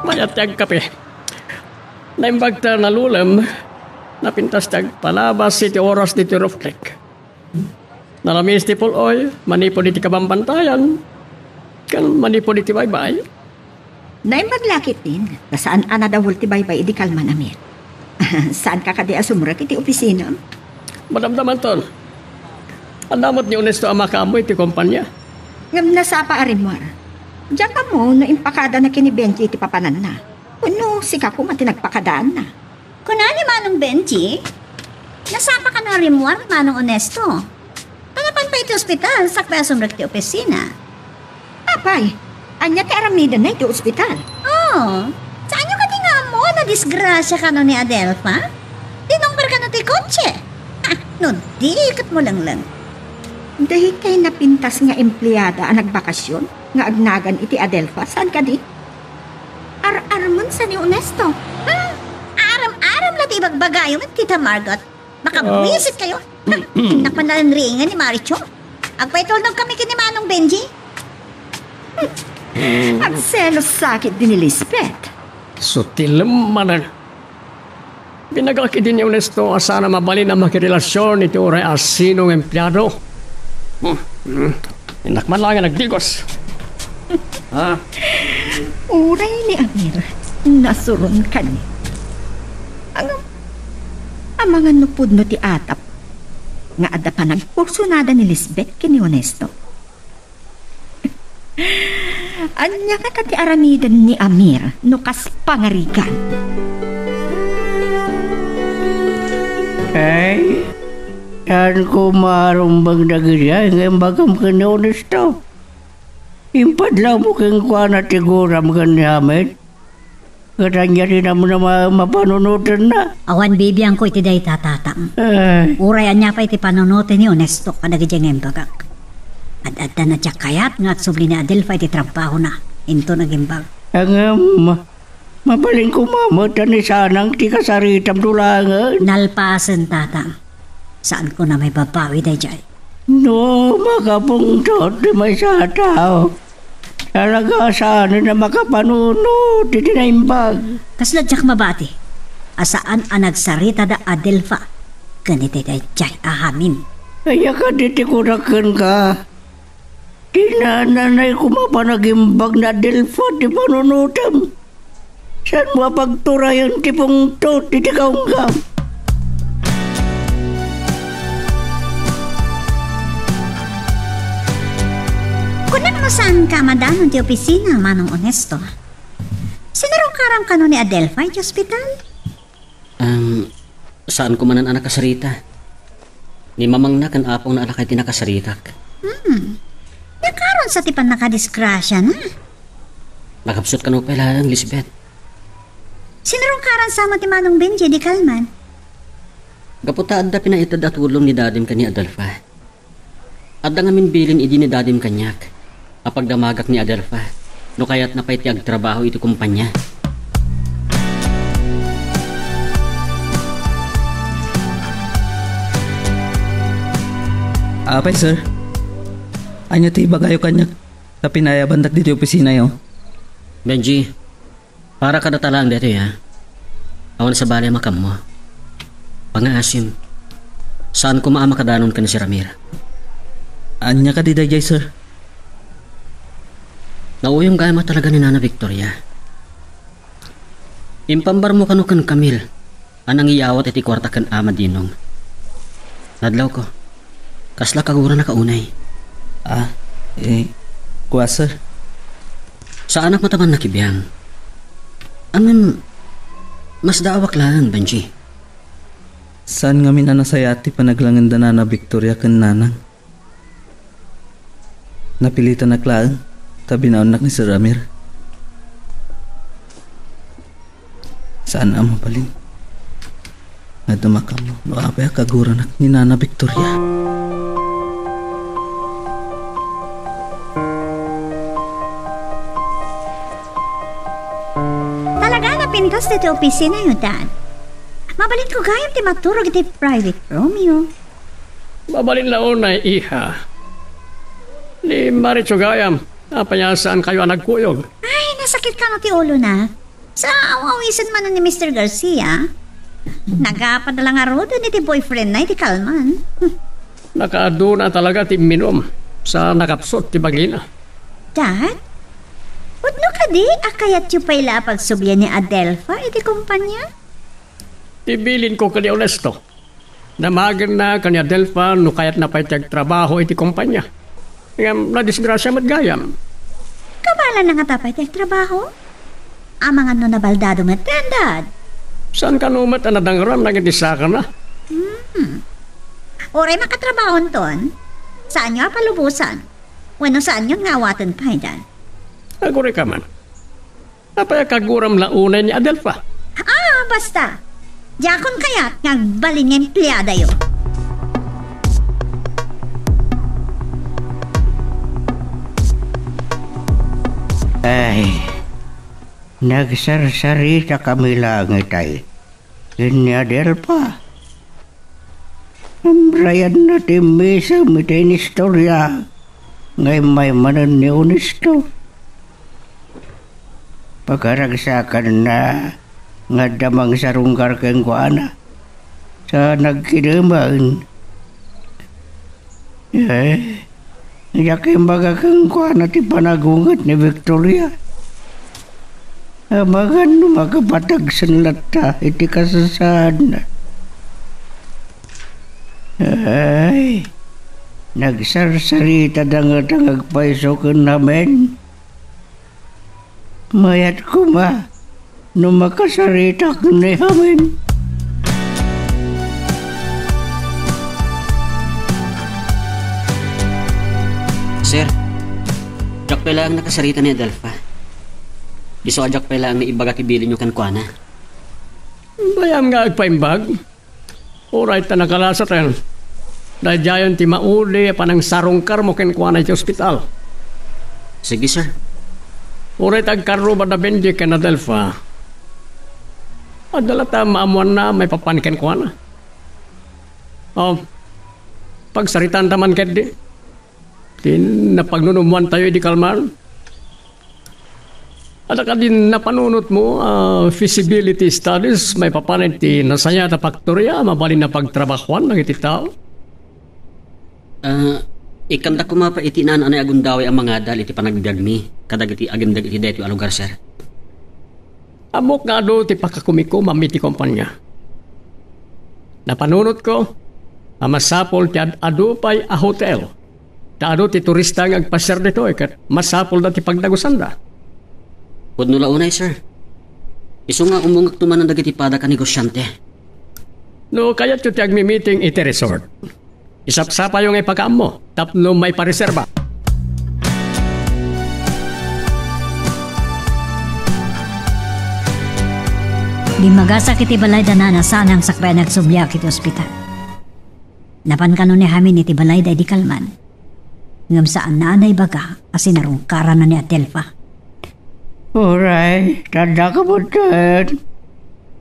Mayat ti agkape. Naimbag ta nalulem, napintas ti agpalabas iti oras ditoy roof deck. Nalamis ti pul-oy, manipud iti kabambantayan, ken manipud iti baybay. Naimbag la ketdin, ta saan a nadawul ti baybay idi kalman, Amir. Saanka kadi a sumrek iti opisinam? Madamdamanton. Adda met ni Honesto a makaammo iti kompania. Ngem nasapa a rimmuar. Diak ammo no impakadana ken ni Benji iti papananna. Wenno sika koma ti nagpakadaanna. Kuna ni Manong Benji, nasapa kano a rimmuar ni Manong Honesto. Ta napan pay iti ospital, sakbay a sumrek ti opisina. Apay, ania ti aramidenna iti ospital? Oh, saanyo kadi nga ammo a nadisgrasia kano ni Adelfa? Dinungber kano ti kotse? Ha, no di ket mo lengleng. Daytay napintas nga empleada a nagbakasion nga agnagan iti Adelfa, saan kadi? Ar-armen sa ni Honesto. Hmm, aram-aram la ti ibagbagayo met, Tita Margot. Makabwisit kayo. Hmm, napanalanriingan ni Maricho. Agpaitulnog kami ken ni Manong Benji. Hmm. Agselos sakit din ni Lisbeth. Sutil manen. Binagak idi ni Honesto a saan a mabalin a makirelasion iti uray a sino nga empleado. Hmm, hmm. Innak man laeng nga nagdigos. Ha? Uray ni Amir, nasuron kani. Ang, amangan no pudno ti atap nga adda panagkursunada ni Lisbeth ken ni Honesto. Ania ngata ti aramiden ni Amir no kas pangarigan? Ay, saan ko marumbeng dagiti ay nga imbagam ken ni Honesto. Impadlawmo kenkuana ti guram ken ni Amir. Ket ania ti namnama mapanunotenna? Awan bibiangko iti dayta, tatang. Ay. Uray ania pay ti panunoten ni Ernesto kadagiti nga imbagak. Ad-adda na diak kayat nga agsubli ni Adelfa iti trabahona. Inton agimbag. Ngem, mabalin koma met a ni Sanang ti kasaritam no laengen. Nalpasen, tatang. Saanko a maibabawi daydiay. No makapungtot ti maysa a tao, talaga a saanen a makapanunot iti naimbag. Kasla diak mabati a saan a nagsarita da Adelfa ken iti daydiay a hamim. Ania kadi ti kunak kenka? Ti nananay koma panagimbag ni Adelfa ti panunotem. Saanmo a pagturayan ti pungtot iti kaunggam. Kunak no saanka a madanon ti opisina, Manong Ernesto. Sinarungkaram kano ni Adelfa iti ospital? Am, saanko manen a nakasarita. Ni mamangna ken apongna a lakay ti nakasaritak. Hmm. Nakaron sa ti pannakadisgrasiana. Nakapsut kano pay laeng, Lisbeth. Sinarungkaran sa met ni Manong Benji idi kalman? Gapu ta adda pinaited a tulong ni dadim ken ni Adelfa. Adda ngamin bilin idi ni dadim kaniak a pagdamagak ni Adelfa no kayatna pay ti agtrabaho iti kompania. Apay, sir? Ania ti ibagayo kaniak ta pinayabandak ditoy opisinayo? Benji, para kadata laeng daytoy, a. Awan sabali a makammo. Pangngaasim, saan koma a makadanon ken ni Sir Amir. Ania kadi daydiay, sir? Nauyong gayam a talaga ni Nana Victoria. Impambarmo kano ken Camille a nangiyawat iti kuarta ken Ama Dinong. Nadlawko. Kasla kaguranak a unay. Ah, eh, kua, sir? Saanak met a mannakibiang. Ngem, masdaawak laeng, Benji. Saan ngamin a nasayaat ti panaglangenda Nana Victoria ken Nanang. Napilitanak laeng ta binaonnak ni Sir Amir. Saan a mabalin nga dumakammo no apay a kaguranak ni Nana Victoria. Talaga a napintas ditoy opisinayo, Dad. Mabalinko gayam ti maturog iti private roomyo. Mabalin la unay, iha. Ni Maricho gayam, apay a saankayo a nagkuyog? Ay, nasakit kano ti ulona. Sa aw-awisen manen ni Mister Garcia. Nagapad la ngaruden iti boyfriendna iti kalman. Nakaaduna talaga ti imminum sa nakapsut ti bagina. Dad, pudno kadi a kayatyo pay la a pagsublian ni Adelfa iti kompania? Ti bilinko ken ni Ernesto. Damagenna ken ni Adelfa no kayatna pay ti agtrabaho iti kompania. Ngem nadisgrasia met gayam. Kabaelanna ngata pay ti agtrabaho? Amangan no nabaldado met, Dad. Saan kano met a nadangrem dagiti sakana? Hmm. Uray makatrabahonton, saanyo a palubosan. Wenno saanyon nga awaten pay, Dad. Agurayka man. Apay a kaguram la unay ni Adelfa? Ah, basta. Diakon kayat nga agbalin nga empleadayo. Ay, nagsarsarita kami laeng itay ken ni Adelfa. Imrayanna ti immisem iti inistoria nga immay manen ni Ernesto. Pagaragsakanna nga adda mangsarungkar kenkuana sa nagkidemen. Eh, diak imbaga kenkuana ti panagunget ni Victoria. Amangan no makapatagsen latta iti kasasaadna. Ay, nagsarsarita da ngata nga agpayso ken Amen. Mayat koma no makasaritak ni Amen. Sir, diak pay laeng nakasarita ni Adelfa. Isu a diak pay laeng naibaga ti bilinyo kenkuana. Bayam nga agpaimbag. Uray ta nakalasaten. Daydiayen ti mauli a panangsarungkarmo kenkuana iti ospital. Sige, sir. Uray ta agkarruba da Benji ken Adelfa, adda latta maammoanna maipapan kenkuana. O, pagsaritaanta man ketdi ti napagnunummoantayo idi kalman. Adda kadi napanunotmo a feasibility studies maipapan iti nasayaat a faktoria a mabalin a pagtrabahoan dagiti tao? Ah, ikkanda koma pay iti naan-anay a gundaway a mangadal iti panagbiagmi kadagiti agimdeng iti daytoy a lugar, sir. Ammok nga adu ti pakakumikumaam iti kompania. Napanunotko a masapul ti ad-adu pay a hotel ta adu ti turista nga agpasiar ditoy ket masapulda ti pagdagusanda. Pudno la unay, sir. Isu nga ummongekto manen dagiti padak a negosiante. No kayatyo ti agmi-meeting iti resort, isapsapayo nga ipakaammo tapno maipareserba. Bimmagasak iti balay da Nana Sanang sakbay a nagsubliak iti ospital. Napan kano ni Jaime iti balay da idi kalman. Ngem saanna a naibaga a sinarungkaranna ni Adelfa. Uray, ta adda ka met ket.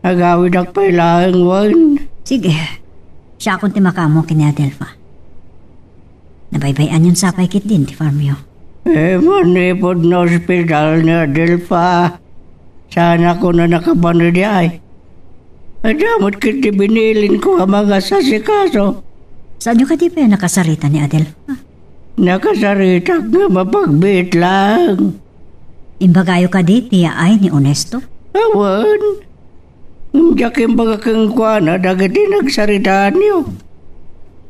Agawidak pay laeng wen. Sige. Siakon ti makaammo ken ni Adelfa. Nabaybay-anyon sa pay ketdin ti farmyo. Eh, manipud no ospital ni Adelfa. Saan a kunana kapan idi ay. Adda met ketdi binilinko a mangasasikaso. Saanyo kadi pay a nakasarita ni Adelfa? Nakasaritak nga mapagbiit laeng. Imbagayo kadi ti yaay ni Honesto? Awan. Ngem diak imbaga kenkuana dagiti nagsaritaanyo.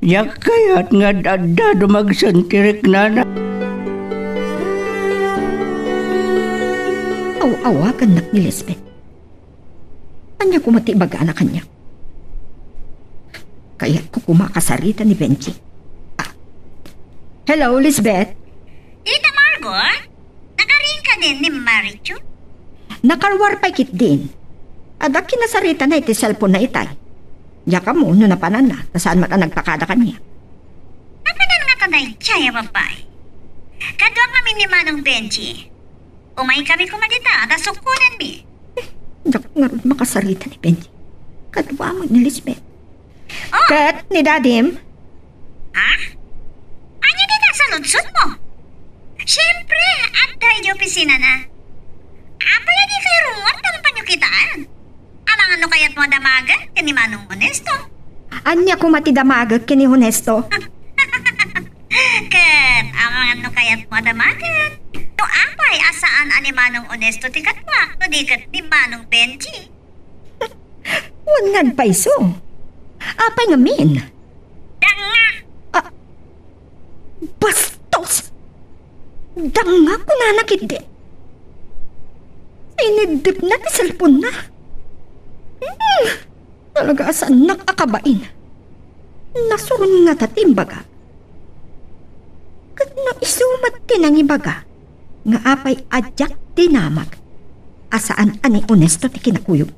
Diak kayat nga ad-adda dumagsen ti riknana. Aw-awagannak ni Lisbeth. Ania koma ti ibagana kaniak? Kayatko koma a kasarita ni Benji. Ah. Hello, Lisbeth? Tita Margot? Nakarin ka din ni Marichu? Nakaruar pay ketdin. Adda kinasaritana iti cellphone na itay. Diak ammo no napananna, ta saan met a nagpakada kaniak. Napanan ngata daydiay a babai? Kaduak ngamin ni Manong Benji. Umaykami koma dita, ta sukkonenmi. Diak ngarud makasarita ni Benji. Kaduak met ni Lisbeth. Oh! Ket ni Dadim? Ha? Ania dita saludsodmo? Siempre, adda iti opisinana. Apay a dikayo rummuar ta mapanyo kitaan? Amangan no kayatmo a damagen ken ni Manong Honesto. Ania koma ti damagek ken ni Honesto? Ket amangan no kayatmo a damagen. No apay a saan a ni Manong Honesto ti kaduak, no di ket ni Manong Benji. Wen nga agpayso. Apay ngamin? Danga! Ah, bastos! Danga kunana ketdi. Iniddepna ti cellphone-na. Hmm, talaga a saannak a kabain. Nasuron ngata ti imbaga. Ket no isu met ti nangibaga nga apay a diak dinamag a saan a ni Honesto ti kinakuyog.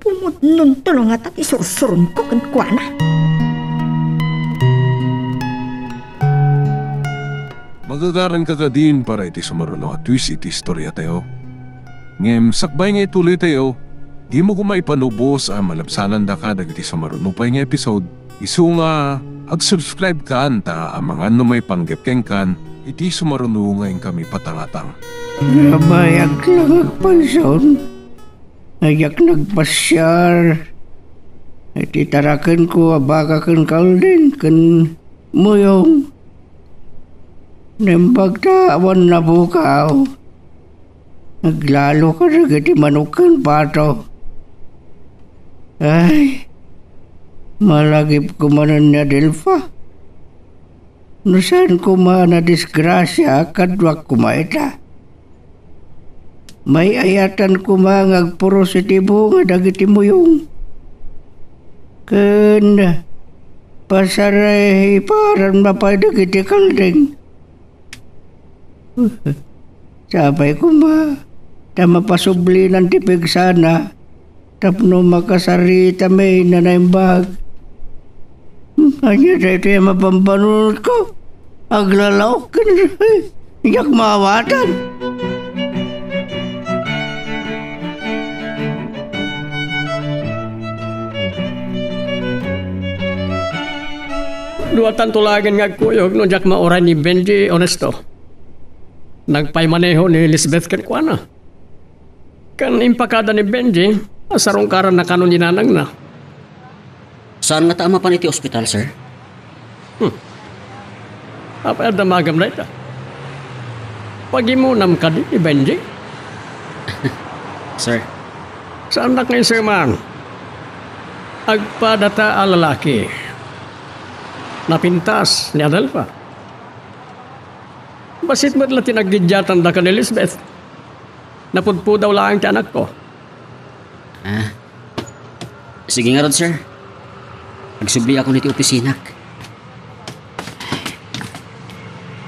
Pumudnonto la ngata ti sursuronko kenkuana. Magagaranka kadin para iti sumaruno a twist iti istoriatayo. Ngem sakbay nga ituloytayo, dimo koma ipanubos a malabsanandaka dagiti sumaruno pay nga episode, isu nga ag-subscribe kan ta amangan no maipanggep kenkan iti sumaruno nga inkami patangatang. Nabayag lang agpayson. Diak nagpasiar iti tarakenko a baka ken kalding ken muyong. Naimbag ta awan nabukaw. Naglalo kadagiti manok ken pato. Ay, malagipko manen ni Adelfa. No saan koma a nadisgrasia, kaduak koma ita. May-ayatan koma nga agpuros iti bunga dagiti muyong. Ken pasariparanna pay dagiti kalding. Sapay koma, ta mapasublinan ti pigsana, tapno makasaritami nga naimbag. Hmm, ania daytoy a mapampanunotko? Aglalaok ken, diak maawatan. Duatanto laeng nga agkuyog no diak mauray ni Benji, Honesto. Nagpaymaneho ni Lisbeth kenkuana. Ken impakada ni Benji a sarungkaranna kano ni nanangna. Saan ngata a mapan iti ospital, sir? Hmm. Apay a damagam dayta? Pagimonam kadi ni Benji? Sir. Saannak nga inserman. Agpadata a lalaki. Napintas ni Adelfa. Bassit met la ti naggiddiatanda ken ni Lisbeth. Napudpudaw laeng ti anakko. Ah. Sige ngarud, sir. Agsubliakon iti opisinak.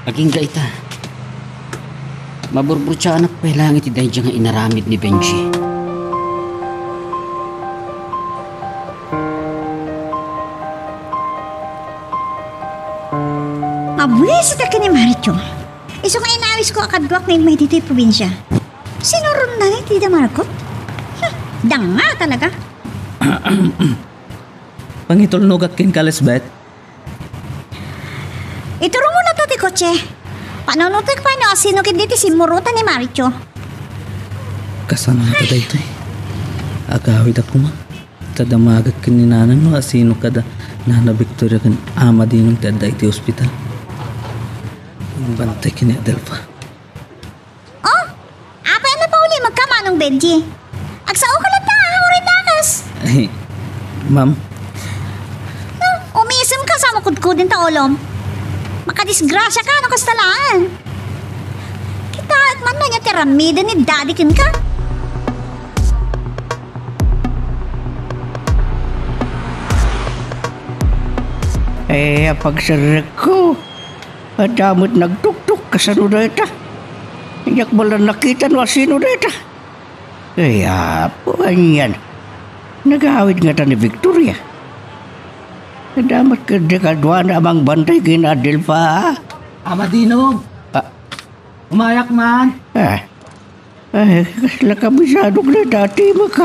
Agingga ita. Maburburtiaanak pay laeng iti daydiay nga inaramid ni Benji. Mabuisit a ken ni Maricho. Isu nga inawisko a kaduak nga immay ditoy probinsia. Sinuronna ni ti da Marcot? Hmm, danga talaga. Pangitulnogak kenka, Lisbeth. Iturongmo ta ti kotse. Panunotek pay no asino ketdi ti simmurutan ni Maricho. Kasano ta daytoy? Agawidak koma. Ta damagak ken ni nanang no asino kada Nana Victoria ken Ama Dinong ti adda iti ospital. Bantay ken ni Adelfa. Oh, apay a napaulimekka, Manong Benji? Agsaoka latta, a, uray dakas. Ay, ma'am. No, umisemka sa makudkuden ta ulom. Makadisgrasiaka no kasta laeng. Kitaek man no ania ti aramiden ni Daddy kenka. Eh, apagserrekko. Adda met nagtuktok kasano dayta. Diak man la nakita no asino dayta. Ay, Apo, anian. Nagawid ngata ni Victoria. Adda met ketdi kaduana a mangbantay ken Adelfa, a? Ama Dinong! Ah. Umayak man! Ah. Ay, kasla kabisado dayta a timeka.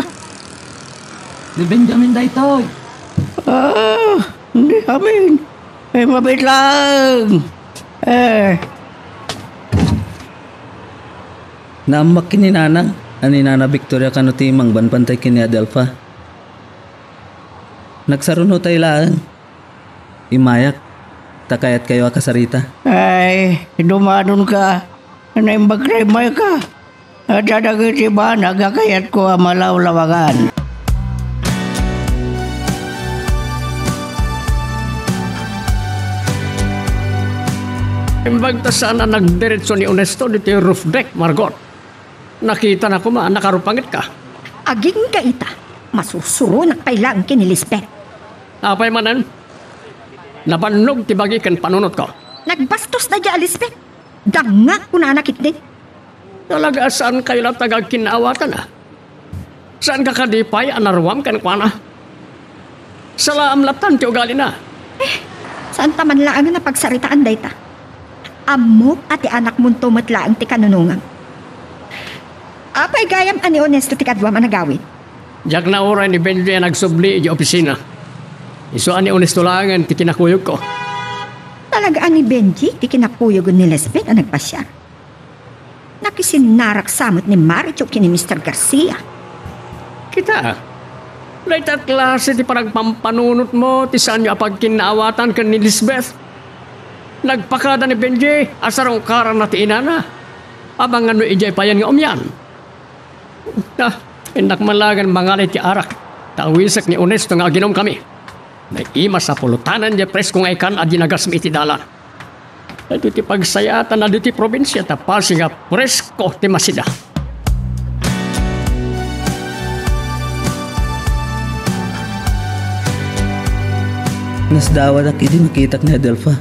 Ni Benjamin daytoy. Ah, ni Amin. Ay, mabiit laeng. Eh. Naammak ken ni nanang, a ni Nana Victoria kano ti mangbantay ken ni Adelfa. Nagsarunotay laeng. Immayak, ta kayatkayo a kasarita. Ay, dumanonka. Naimbag ta immayka. Adda dagiti banag a kayatko a malawlawagan. Imbag ta saan a nagdiretso ni Honesto ditoy roof deck, Margot. Nakitana koma a nakarupangetka. Agingga ita, masusuronak pay laeng ken ni Lisbeth. Apay manen? Nabannog ti bagi ken panunotko. Nagbastos daydiay a Lisbeth. Dangngak, kunana ketdi. Talaga a saankayo latta nga agkinnaawatan, a? Saanka kadi pay a naruam kenkuana? Salaam lattan ti ugalina. Eh, saanta man laeng a pagsaritaan dayta. Ammok a ti anakmonto met laeng ti kanunongam. Apay gayam a ni Honesto ti kaduam a nagawid? Diak nauray ni Benji a nagsubli idiay opisina. Isu a ni Honesto laengen ti kinakuyogko. Talaga a ni Benji ti kinakuyogen ni Lisbeth a nagpasiar? Nakisinnarak sa met ni Maricho ken ni Mister Garcia. Kita, dayta a klase ti panagpampanunotmo ti saanyo a pagkinnaawatan ken ni Lisbeth. Nagpakada ni Benji a sarungkaranna ti inana. Amangan no idiay payen nga umian. Ah, innak man laengen mangan iti arak, ta awisek ni Honesto nga aginumkami. Naimas a pulutanna diay presko nga ikan a dinagasmi iti dalan. Daytoy ti pagsayaatan a ditoy probinsia, ta pasi nga presko ti masida. Nasdawadak idi nakitak ni Adelfa.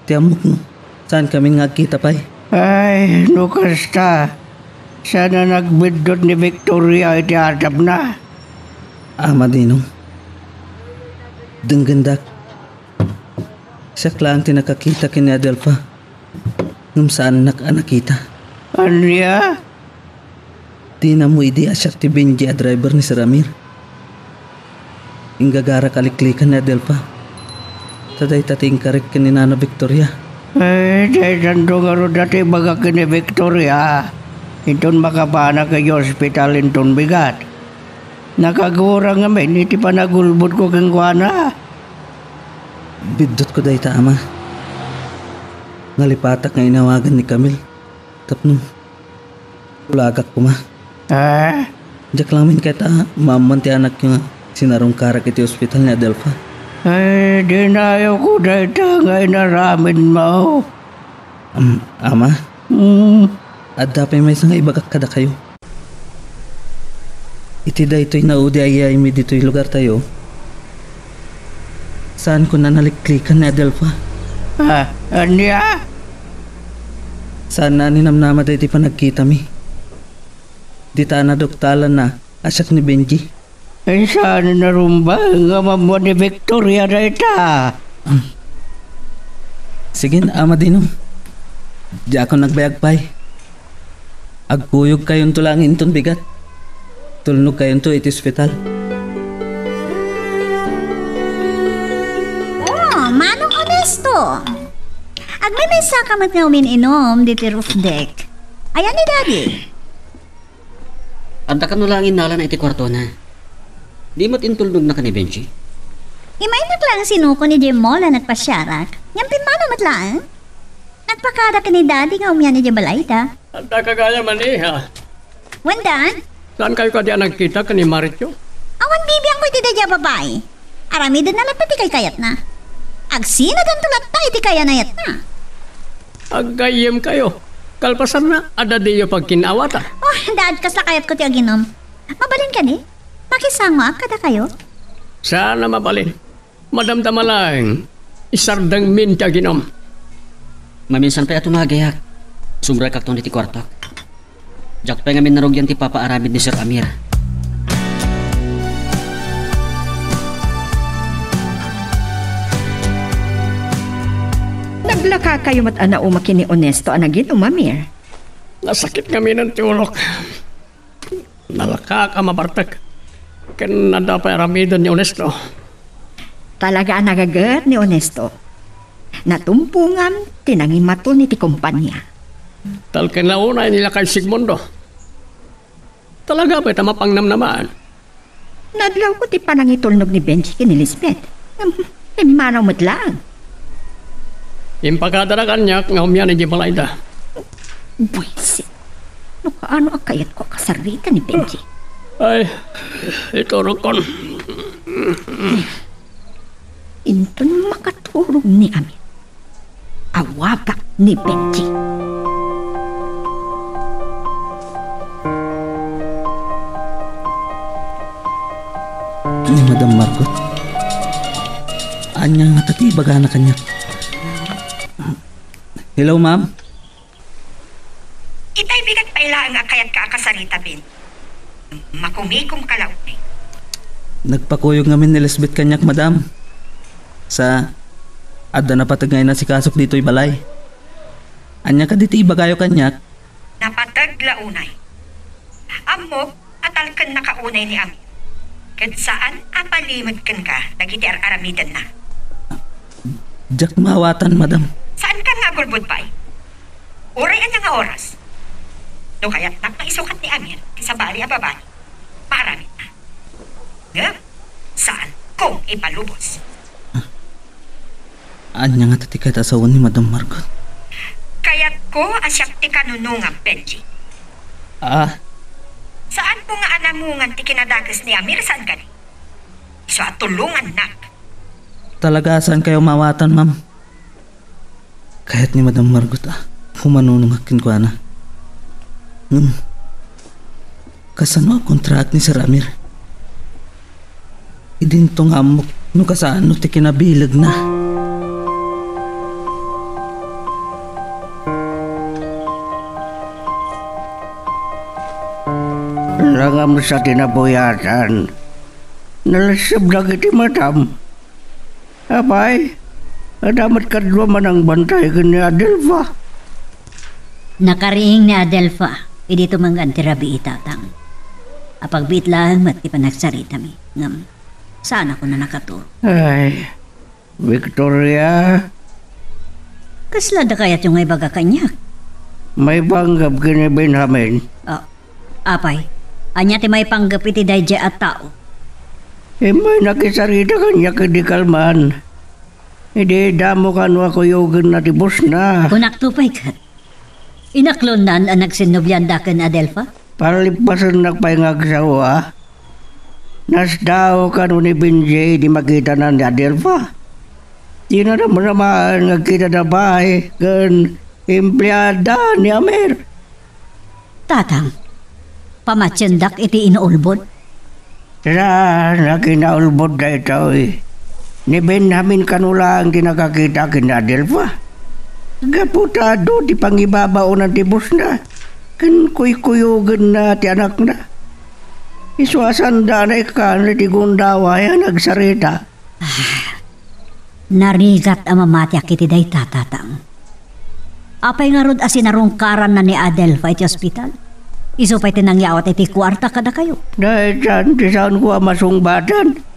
Ti ammok no, saankami nga agkita pay. Ay, no kasta, saan a nagbiddut ni Victoria iti atapna? Ama Dinong, denggendak. Siak laeng ti nakakita ken ni Adelfa, ngem saannak a nakita. Ania? Dina ammo idi a siak ti Benji a driver ni Sir Amir. Inggagarak a liklikan ni Adelfa. Ta dayta ti inkarik ken ni Nana Victoria. Eh, daytanto ngarud a ti ibaga ken ni Victoria. Inton makapanak idiay ospital inton bigat. Nakagurang ngamin iti panagulbodko kenkuana. Biddutko dayta, Ama. Nalipatak nga inawagan ni Camille tapno ulagak koma. Ah? Diak laeng ket a maammoan ti anakyo nga sinarungkarak iti ospital ni Adelfa. Ay, dinayawko dayta nga inaramidmo. Am-, Ama? Hmm. Adda pay maysa nga ibagak kadakayo. Iti daytoy naudi a yaaymi ditoy lugartayo, saanko a naliklikan ni Adelfa. Ah, ania? Saanna a ninamnama daytoy panagkitami. Dita a naduktalanna a siak ni Benji. Ay, saan a narumbeng nga maammoan ni Victoria dayta? Sige, Ama Dino. Diakon agbayag pay. Agkuyogkayonto laeng inton bigat. Tulnogkayonto iti ospital. Oh, Manong Onesto. Agmaymaysaka met nga umin-inom ditoy roof deck. Ayan ni Daddy. Adda kano laeng innalana iti kuartona. Di met intulnogna ken ni Benji? Imaynak laeng sinukon idiay mall a nagpasiarak. Ngem pimmanaw met laeng. Nagpakada ken ni Daddy nga umian idiay balayda. Adda ka gayam, iha. Wen, Dad? Saankayo kadi a nagkita ken ni Maritio? Awan bibiangko iti daydiay a babai. Aramidenna latta ti kaykayatna. Agsinaganto latta iti kayanayatna. Aggayyemkayo. Kalpasanna, adda diyo pagkin-awatan. Oh, Dad, kasla kayatko ti aginom. Mabalin kadi? Makisangoak kadakayo? Saan a mabalin. Madamdama laeng, isardengmin ti aginom. Maminsan pay a tumagiak, sumrekakton iti kuartok. Diak pay ngamin narugian ti papaaramid ni Sir Amir. Naglakakayo met a nauma ken ni Onesto a naginom, Amir? Nasakit ngaminen ti ulok. Nalakak a mabartek. Ken adda pay aramiden ni Onesto. Talaga a nagaget ni Onesto. Natumpongam ti nangimaton iti kompania. Talken la unay ni lakay Sigmundo. Talaga pay ta mapangnamnamaan. Nadlawko ti panangitulnog ni Benji ken ni Lisbeth. Ngem pimmanaw met laeng. Impakadana kaniak nga umian idiay balayda. Buwisit. No kaano a kayatko a kasarita ni Benji. Ay, iturokkon. Inton makaturog ni Amir, awagak ni Benji. Ni Madam Margot? Ania ngata ti ibagana kaniak? Hello, ma'am. Itay bigat pay laeng a kayatka a kasarita, Ben. Makumikom ka la unay. Nagpakuyog ngamin ni Lisbeth kaniak, madam. Sa, adda napateg nga inasikasok ditoy balay. Ania kadi ti ibagayo kaniak? Napateg la unay. Ammok a talkennaka unay ni Amir. Ket saan a palimed kenka dagiti ar-aramidenna. Diak maawatan, madam. Saankan nga agulbod pay? Uray ania nga oras? No kayatnak nga isukat ni Amir ti sabali a babai, maaramidna. Ngem, saankong ipalubos. Ania ngata ti kayat a sawen ni Madam Margot? Kayatko a siak ti kanunongam, Benji. Ah? Saanmo nga anamungan ti kinadakes ni Amir, saan kadi? Isu a tulongannak. Talaga a saankayo maawatan, ma'am. Kayat ni Madam Margot a pumanunongak kenkuana. Ngem, kasano a kontraak ni Sir Amir? Idinto nga ammok no kasano ti kinabilegna. Amsa ti napuyatan. Nalessebda iti matam. Apay, adda met kadua manangbantay ken ni Adelfa. Nakariing ni Adelfa idi tumengngad ti rabii, Tatang. Apagbiit laeng met ti panagsaritami, ngem saanakon a nakaturo. Ay, Victoria. Kasla adda kayatyo nga ibaga kaniak? Maipanggep ken ni Benjamin. Ah, apay, ania ti maipanggep iti daydiay a tao? Immay nakisarita kaniak idi kalman. Idi damo kano a kuyogenna ti busna. Kunak to pay ket. Inaklonnan a nagsinnobianda ken Adelfa? Palippasennak pay nga agsao a. Nasdaaw kano ni Benji idi makitana ni Adelfa. Dina namnamaen nga agkitada pay ken empleada ni Amir. Tatang, pamatiendak iti inaulbod. Saan a kinaulbod daytoy. Ni Benjamin kano laeng ti nakakita ken ni Adelfa. Gapu ta adu ti pangibabaonan ti busna ken kuykuyogenna ti anakna. Isu a sanda a naikkan iti gundaway a nagsarita. Ah, narigat a mamatiak iti dayta, Tatang. Apay ngarud a sinarungkaranna ni Adelfa iti ospital? Isu pay ti nangyawat iti kuarta kadakayo. Daytan ti saanko a masungbatan.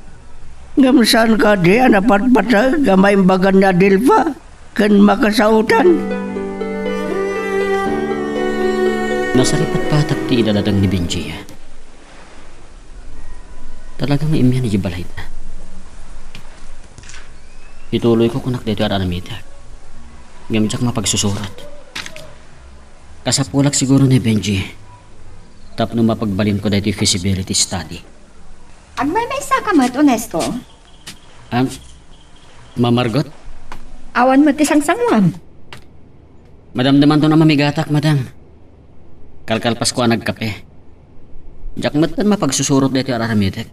Ngem saan kadi a napatpateg a maimbagan ni Adelfa ken makasaotan? Nasaripatpatak ti idadateng ni Benji. Talaga nga immian idiay balayda. Ituloyko kunak daytoy a aramidek. Ngem diak mapagsusurot. Kasapulak siguro ni Benji tapno mapagbalinko daytoy feasibility study. Agmaymaysaka met, Onesto? Ang Ma'am Margot? Awan met ti sangsanguam. Madamdamanton a mamigatak, madam. Kalkalpasko a nagkape. Diak metten mapagsusurot daytoy a aramidek.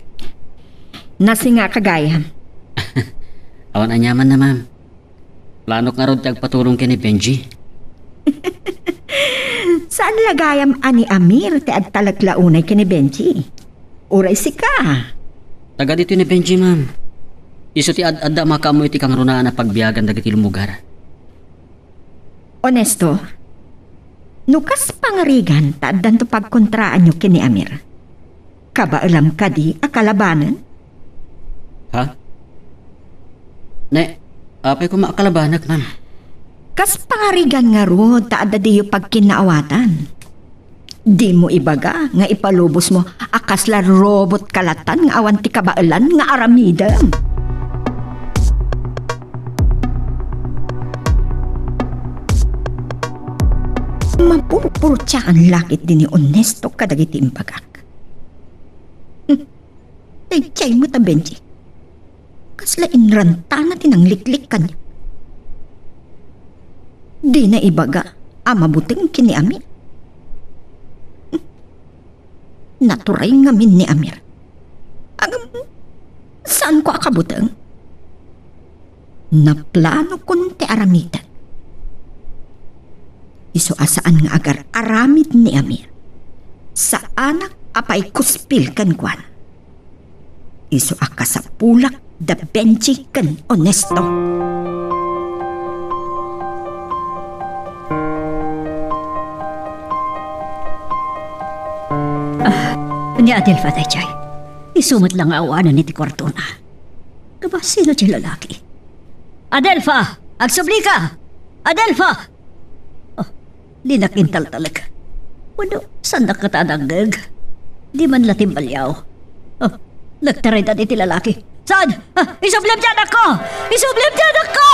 Nasingaka gayam. Awan aniamanna, ma'am. Planok ngarud ti agpatulong ken ni Benji. Saan la gayam a ni Amir ti agtalek la unay ken ni Benji? Uray sika? Taga ditoy ni Benji, ma'am. Isu ti ad-adda a makaammo iti kangrunaan a pagbiagan dagiti lumugar. Onesto, no kas pangarigan ta addanto pagkontraanyo ken ni Amir, kabaelam kadi a kalabanen? Ha? Ne, apay koma a kalabanek, ma'am? Kas pangarigan ngarud ta adda diyo pagkinnaawatan. Dimo ibaga nga ipalubosmo a kasla robot ka latta nga awan ti kabaelan nga aramidem. Mapurpurtiaan la ketdi ni Onesto kadagiti imbagak. Hmm. Daydiay met a Benji. Kasla inrantana ti nangliklik kaniak. Dina ibaga a mabuteng ken ni Amir. Naturay ngamin ni Amir. Agam, saanko a kabuteng? Naplanokon ti aramidek. Isu a saan nga agar-aramid ni Amir. Saanak a paikuspil kenkuana. Isu a kasapulak da Benji ken Onesto. Ah, ni Adelfa daydiay. Isu met la nga awanen iti kuartona. Ngem sino ti lalaki? Adelfa! Agsublika! Adelfa! Oh, dinak intaltalek. Wenno, saannak kata a nangngeg? Di man la timbaliaw. Oh, nagtaraydan iti lalaki. Saan? Ah, isublem ti anakko! Isublem ti anakko!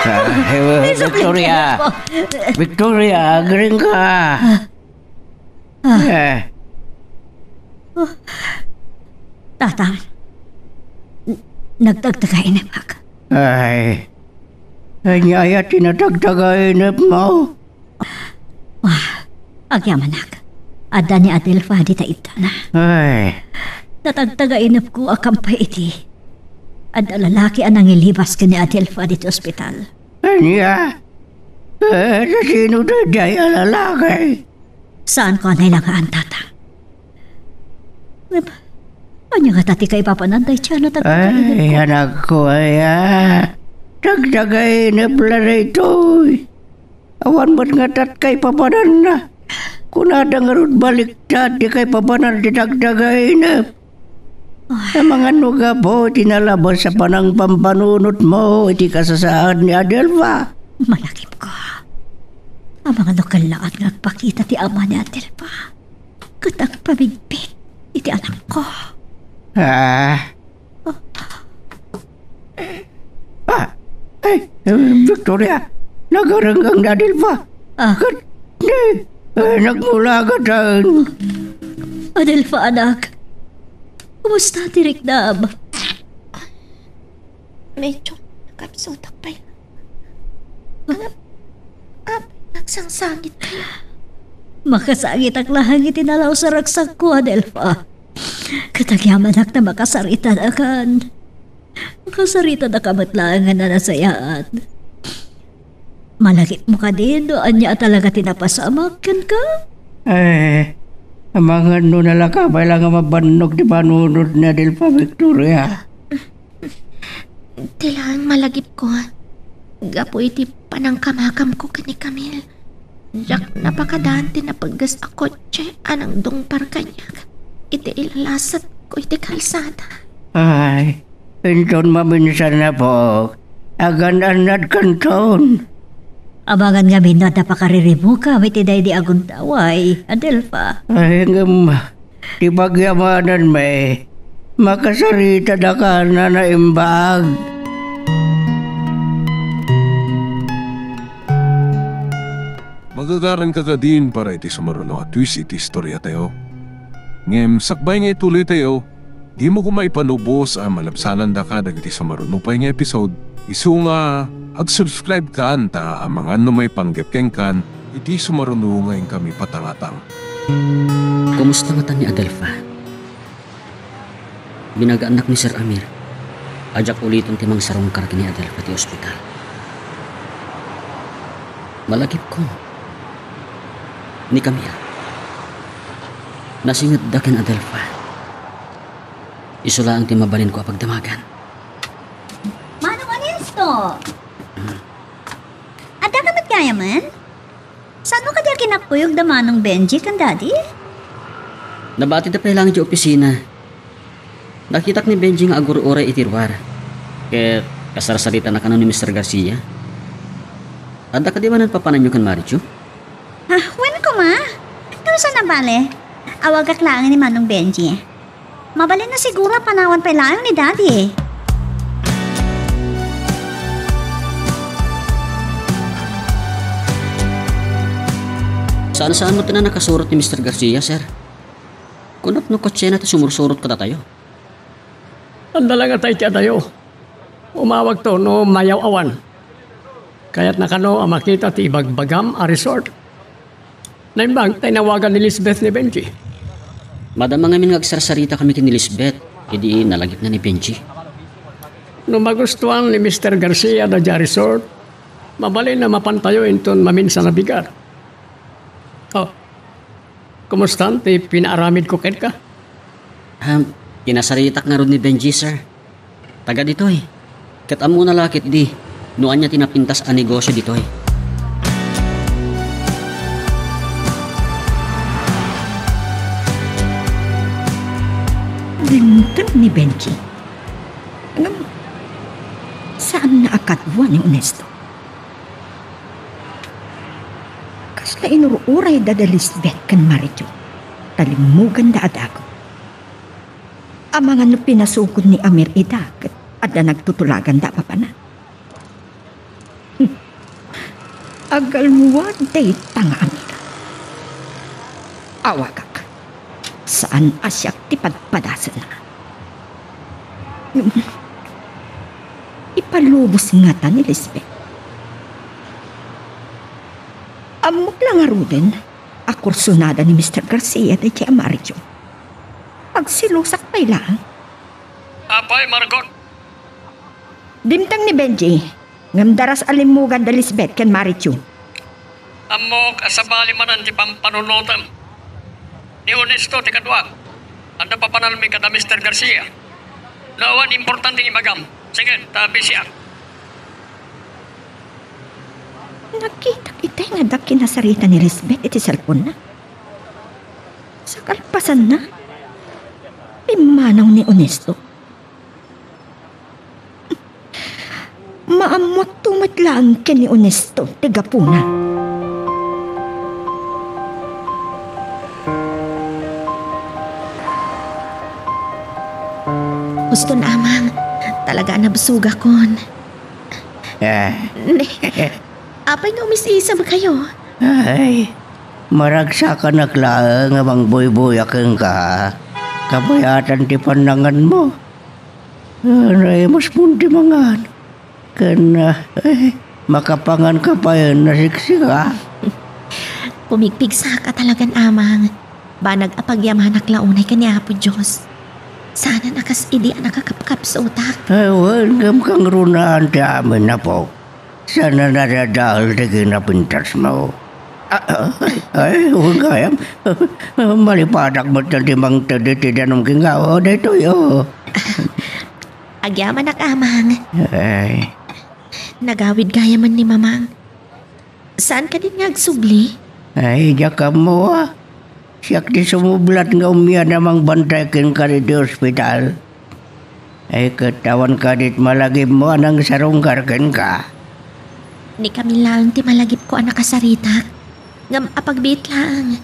Ah, eh, Isublem ti Victoria! Anakko! Victoria, agiring ka! Ah. Eh. Oh. Tatang, n-, nagtagtagainepka. Ay. Ania aya ti natagtagainepmo? Ah, agyamanak. Adda ni Adelfa dita itana. Ay. Natagtagainepko a kampay iti adda lalaki a nangilibas ken ni Adelfa dita ospital. Ania? Eh, sino daydiay a lalaki? Saanko a nailangaan, Tatang. Ania ngata ti kaipapanan dayta a nadagdagainep? Ay, anakko aya, dagdagainep la daytoy. Awan met ngata ti kaipapananna. Kunada ngarud baliktad ti kaipapanan ti dagdagainep. Ay. Amangan no gapu iti nalabes a panangpampanunotmo iti kasasaad ni Adelfa. Malagipko. Amangan no kellaat nga agpakita ti ama ni Adelfa ket agpabigbi iti anakko. Ah. Ah, ay, eh, Victoria, nagarengngeng ni Adelfa. Ah. Ket, eh, eh, nagmulagatan. Adelfa, anak. Kumusta ti riknam? Medyo nakapsutak pay. Ngem, apay, nagsangsangit kayo. Makasangitak laeng iti nalaus a ragsakko, Adelfa. Ket agyamanak ta makasarita dakan. Makasarita daka met laeng a nanasayaat. Malagipmo kadi no ania a talaga ti napasamak kenka? Eh, amangan no nalaka pay la nga mabannog ti panunot ni Adelfa, Victoria. Ti laeng malagipko, gapu iti panangkamakamko ken ni Camille. Diak napakadaan ti napegges a kotse a nangdungpar kaniak iti ilalasatko iti kalsada. Ay, inton maminsan, apok, agan-annadkanton. Amangan ngamin no adda pakaririmukam iti daydi a gundaway, Adelfa. Ay, ngem, ti pagyamananmi, makasarita daka a naimbag. Magagaranka kadin para iti sumaruno a twist iti istoriatayo. Ngem sakbay nga ituloytayo, dimo koma ipanubos a malabsanandaka dagiti sumaruno pay nga episode, isu nga ag-subscribe kan ta amangan no maipanggep kenkan iti sumaruno nga inkami patangatang. Kumusta ngata ni Adelfa? Binagaannak ni Sir Amir a diak uliton ti mangsarungkar ken ni Adelfa ti ospital. Malagipko, ni Camille, nasingedda ken Adelfa. Isu laeng ti mabalinko a pagdamagan. Manong Ernesto! Addaka met gayamen? Saanmo kadi a kinakuyog da Manong Benji ken Daddy? Nabatida pay laeng idiay opisina. Nakitak ni Benji nga agur-uray iti ruar. Ket kasarsaritana kano ni Mister Garcia. Adda kadi manen papananyo ken Marichu? Ah, wen koma. Ngem saan a bale? Awagak laeng ni Manong Benji. Mabalin a siguro a panawan pay laeng ni Daddy. Saan-saan met ti nakasurot ni Mister Garcia, sir. Kunam no kotsena ti sumursurot kadatayo. Adda la ngata iti adayo. Umawagto no mayaw-awan. Kayatna kano a makita ti ibagbagam a resort? Naimbag ta inawagan ni Lisbeth ni Benji. Madama ngamin nga agsarsarita kami ken ni Lisbeth idi nalagipna ni Benji. No magustuan ni Mister Garcia daydiay a resort, mabalin a mapantayo inton maminsan a bigar. Oh, kumustan ti pinaaramidko kenka? Ah, kinasaritak ngarud ni Benji, sir. Taga ditoy. Ket ammona la ketdi no ania ti napintas a negosyo ditoy. Dimteng ni Benji. Ngem, saanna a kadua ni Ernesto. Kasla inur-urayda da Lisbeth ken Marichu, ta limmuganda a dagus. Amangan no pinasukod ni Amir ida ket adda nagtutulaganda a papanan. Hmm. Agalwad dayta nga amiga. Awagak. Saan a siak ti padpadasenna. Ipalubos ngata ni Lisbeth. Ammok la ngaruden a kursunada ni Mister Garcia daydiay a Marichu. Agselosak pay laeng. Apay, Margot? Dimteng ni Benji, ngem daras a limmugan da Lisbeth ken Marichu. Ammok a sabali manen ti pampanunotem. Ni Ernesto ti kaduak. Adda papanawmi kada Mister Garcia. No awan importanteng ibagam. Sige, ta busy ak. Nakitak iti nga adda kinasarita ni Lisbeth iti cellphone-na. Sa kalpasanna, pimmanaw ni Honesto. Maammoto met laeng ken ni Honesto ti gapuna. Uston, Amang. Talaga a nabsogakon. Ah. Ne, apay nga umis-isam kayo? Ay, maragsakanak laeng a mangbuybuya kenka. Kabayatan ti pannanganmo. Anay, mas punti mangan. Ken, ah, eh, makapangan ka payen a siksika. Pumigpigsak a talagan, Amang. Banag a pagyamanak la unay ken ni Apo Dios. Saan a kas idi a nakakapkapsutak. Ay, wen, ngem kangrunaan ti amin, Apo. Saan a nadadael ti kinapintasmo. Ah, ah, ay, wen gayam. Malipatak met ti mangted iti danum ken gawa daytoy, oh. Agyamanak, Amang. Ay. Nagawid gayamen ni Mamang. Saan kadin nga agsubli? Ay, diak ammo, ah. Siak ti sumublat nga umian a mangbantay kenka ditoy ospital. Ay, ket awan kadit malagipmo a nangsarungkar kenka? Ni Camila ti malagipko a nakasaritak. Ngem apagbiit laeng.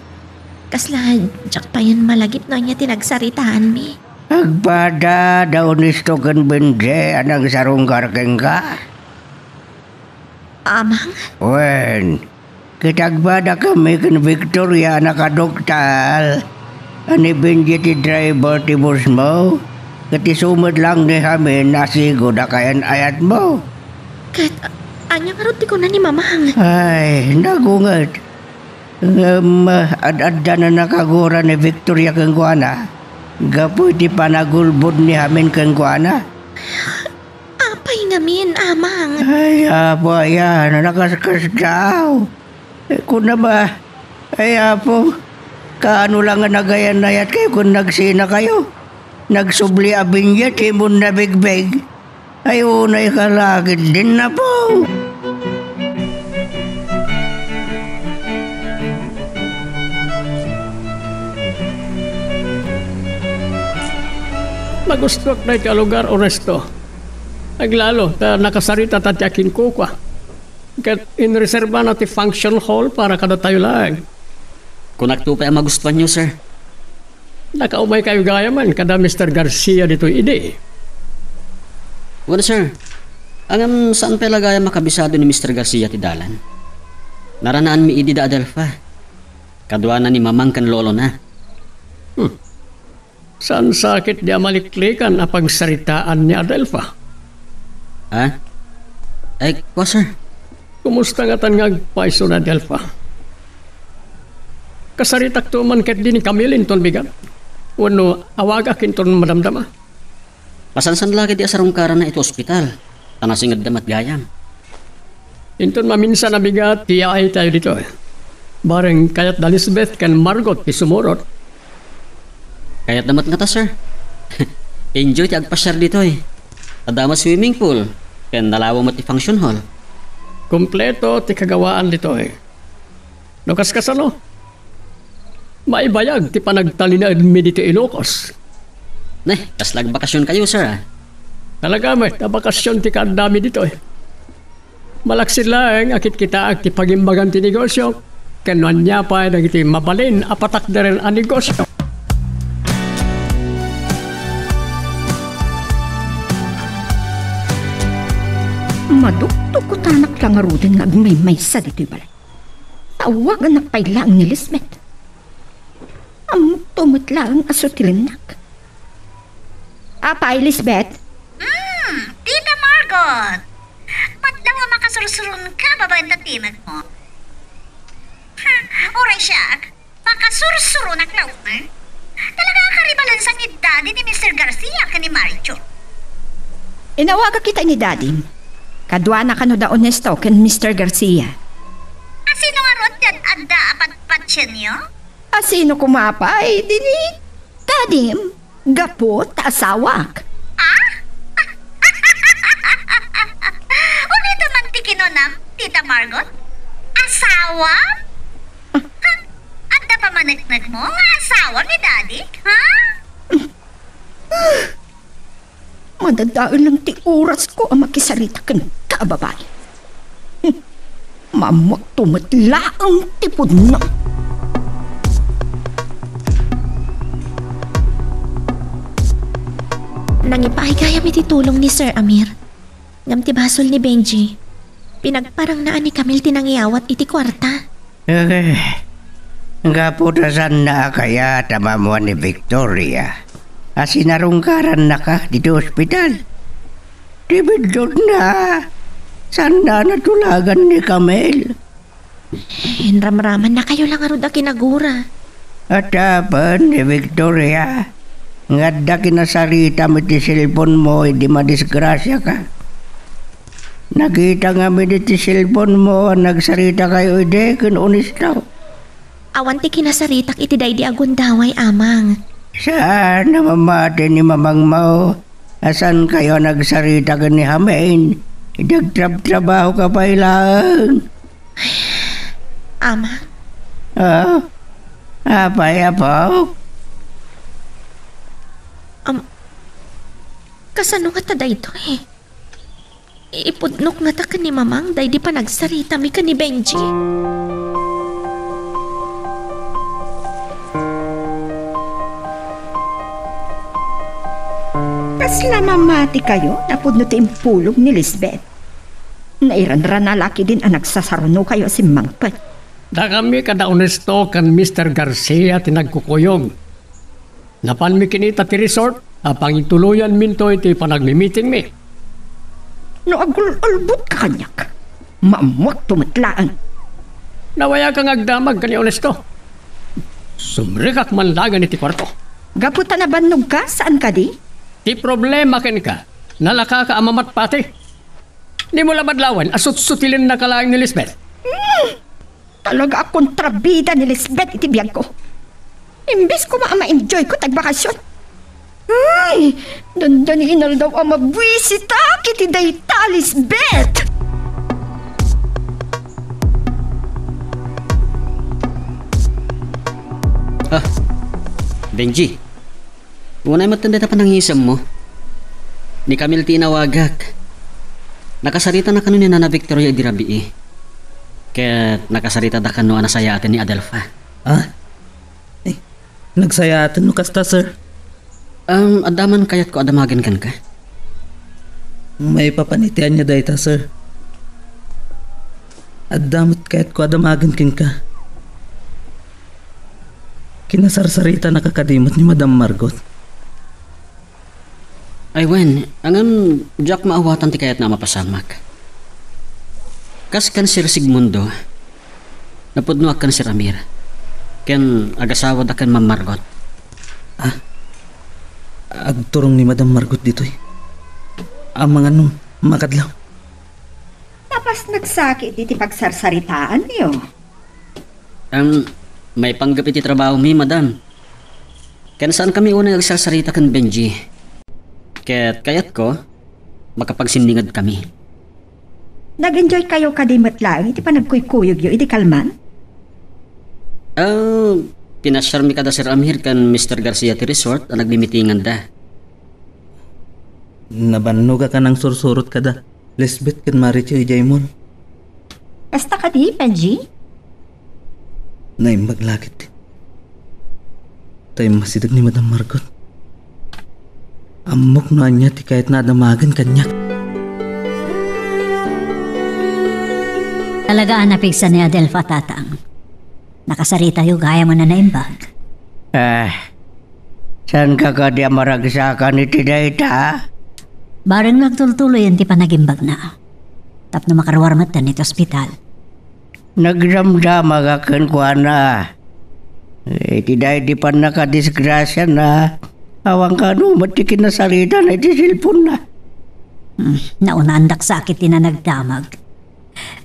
Kasla, diak payen malagip no ania ti nagsaritaanmi. Agpada da Honesto ken Benji a nangsarungkar kenka? Amang? Wen, ket agpada kami ken Victoria a nakaduktal. A ni Benji ti driver ti busmo, ket isu met laeng ni Hamin a sigud a kayan-ayatmo. Ket ania ngarud ti kuna ni Mamang? Ay, nagunget. Ngem, ad-addan a nakagura ni Victoria kenkuana, gapu iti panagulbod ni Hamin kenkuana. Apay ngamin, Amang? Ay, Apo, ayan, nakaskasdaaw. Eh, kuna ba? Ay, Apo, kaano lang nga nagayan-ayat kayo kun nagsina kayo? Nagsubli a binyet, imon nabigbig. Ay, unay ka lakit din, Apo. Magustuak dayta a lugar, Ernesto. Aglalo ta nakasarita ta ti akinkukua. Ket inreserba na ti function hall para kadatayo laeng. Kunakto pay a magustuanyo, sir. Nakaumay kayo gayamen kada Mister Garcia ditoy idi. Well, sir, ngem saan pay la gayam a kabisado ni Mister Garcia ti dalan? Naranaanmi idi da Adelfa. Kaduana ni mamang ken lolona. Hmm. Saan sakit di amaliklikan a pagsaritaan ni Adelfa? Ha? Ay, kua, sir. Kumusta ngatan nga agpayso ni Adelfa? Kasaritakto man ketdi ni Camille inton bigat? Wenno awagak inton madamdama? Masansan la ketdi a sarungkaranna iti ospital, ta nasingedda met gayam. Inton maminsan a bigat ti yaaytayo ditoy. Bareng kayat da Lisbeth ken Margot ti sumurot. Kayatda met ngata, sir. Enjoy ti agpasiar ditoy. Adda met swimming pool, ken nalawa met ti function hall. Kompleto ti kagawaan ditoy. No kaskasano, maibayag ti panagtalinaedmi ditoy Ilocos. Ne, kasla agbakasyon kayo, sir, ah? Talaga met a bakasyon ti kaaddami ditoy. Malaksid laeng a kitkitaak ti pagimbagan ti negosyo, ken no ania pay dagiti mabalin a patakderen a negosyo. Madukdukutanak la ngaruden nga agmaymaysa ditoy balay. Awaganak pay laeng ni Lisbeth. Ammokto met laeng a sutilennak. Apay, Lisbeth? Hmm, Tita Margot! Madlaw a makasursuronka babaen ta timekmo. Ha, uray siak, makasursuronak la unay. Talaga a karibalansan ni Daddy ni Mister Garcia ken ni Marichur. Inawagak ita ni Daddy. Kaduana kano da Ernesto ken Mister Garcia. A sino ngarud ti ad-adda a patpatienyo? A sino koma pay, dini? Adim, gapu ta asawak. Ah? Unita man ti kinunam, Tita Margot? Asawam? Ha? Adda pamaneknekmo nga asawam ni Daddy? Ha? Madadael lang ti orasko a makisarita kenka a babai. Hmm. Maammoakto met laeng ti pudno. Nangipaay gayam iti tulong ni Sir Amir. Ngem ti basol ni Benji, pinagparangna a ni Camille ti nangyawat iti kuarta. Eh, gapu ta saanna a kayat a maammuan ni Victoria a sinarungkarannaka ditoy ospital. Ti biddutna, saanna a natulagan ni Camille. Inramramannakayo la ngarud a kinagura. Adda apen ni Victoria nga adda kinasaritam iti cellphone-mo idi madisgrasiaka. Nakita ngamin iti cellphone-mo a nagsaritakayo idi ken Honesto. Awan ti kinasaritak iti daydi a gundaway, Amang. Saan a mamati ni mamangmo a saankayo a nagsarita ken ni Hamin idi agtrabtrabahoka pay laeng? Ama? Ah? Apay, apo? Am, kasano ngata daytoy? Ipudnok ngata ken ni Mamang daydi panagsaritami ken ni Benji? Kasla mamatikayo napudno ti impulong ni Lisbeth. Nairanrana la ketdin a nagsasarunokayo a simmangpet. Dakami kada Honesto ken Mister Garcia ti nagkukuyog. Napanmi kinita ti resort a pangituloyanminto iti panagmimitingmi. No agul-ulbotka kaniak, maammuakto met laeng. Nawayatka nga agdamag ken ni Honesto. Sumrekak man laengen iti kuarto. Gapu ta nabannogka, saan kadi? Ti problema kenka, nalakaka a mamatpati. Dimo la madlawen a sutsutilennaka laeng ni Lisbeth. Hmm! Talaga a kontrabida ni Lisbeth iti biagko. Imbes koma a ma-enjoyko ti agbakasyon. Ay, dandani inaldaw a mabuisitak iti dayta, Lisbeth! Ah, Benji. Unay met dayta panangisemmo. Ni Camille ti inawagak. Nakasaritana kano ni Nana Victoria idi rabii. Ket nakasaritada kano a nasayaaten ni Adelfa. Ah? Eh, nagsayaaten no kasta, sir? Um, adda man kayatko a damagen kenka. Maipapan iti ania dayta, sir? Adda met kayatko a damagen kenka. Kinasarsaritanaka kadi met ni Madam Margot? Ay wen, ngem diak maawatan ti kayatna a mapasamak. Kas ken Sir Sigmundo, napudnoak ken Sir Amir, ken agasawada ken Ma'am Margot. Ah, agturong ni Madam Margot ditoy. Amangan no makadlaw. Napasneksa ketdi ti pagsarsaritaanyo. Em, maipanggep iti trabahomi, madam. Ken saankami unay agsarsarita ken Benji. Ket kayatko, makapagsindingedkami. Nag-enjoykayo kadi met laeng iti panagkuykuyogyo idi kalman? Ah, pinasiarmi kada Sir Amir ken Mister Garcia ti resort a nagmimitinganda. Nabannogak a nangsursurot kada Lisbeth ken Marichu idiay mall. Kasta kadi, Benji? Naimbag la ketdi. Ta immasideg ni Madam Margot. Ammok no ania ti kayatna a damagen kaniak. Talaga a napigsa ni Adelfa, Tatang. Nakasaritayo gayam a naimbag. Ah, saanka kadi a maragsakan iti dayta? Bareng no agtultuloyen ti panagimbagna tapno makaruar metten iti ospital. Nagdamdamagak kenkuana. Iti daydi pannakadisgrasiana, awan kano met ti kinasaritana iti cellphone-na. Hmm, naunandak sa ket ti nanagdamag.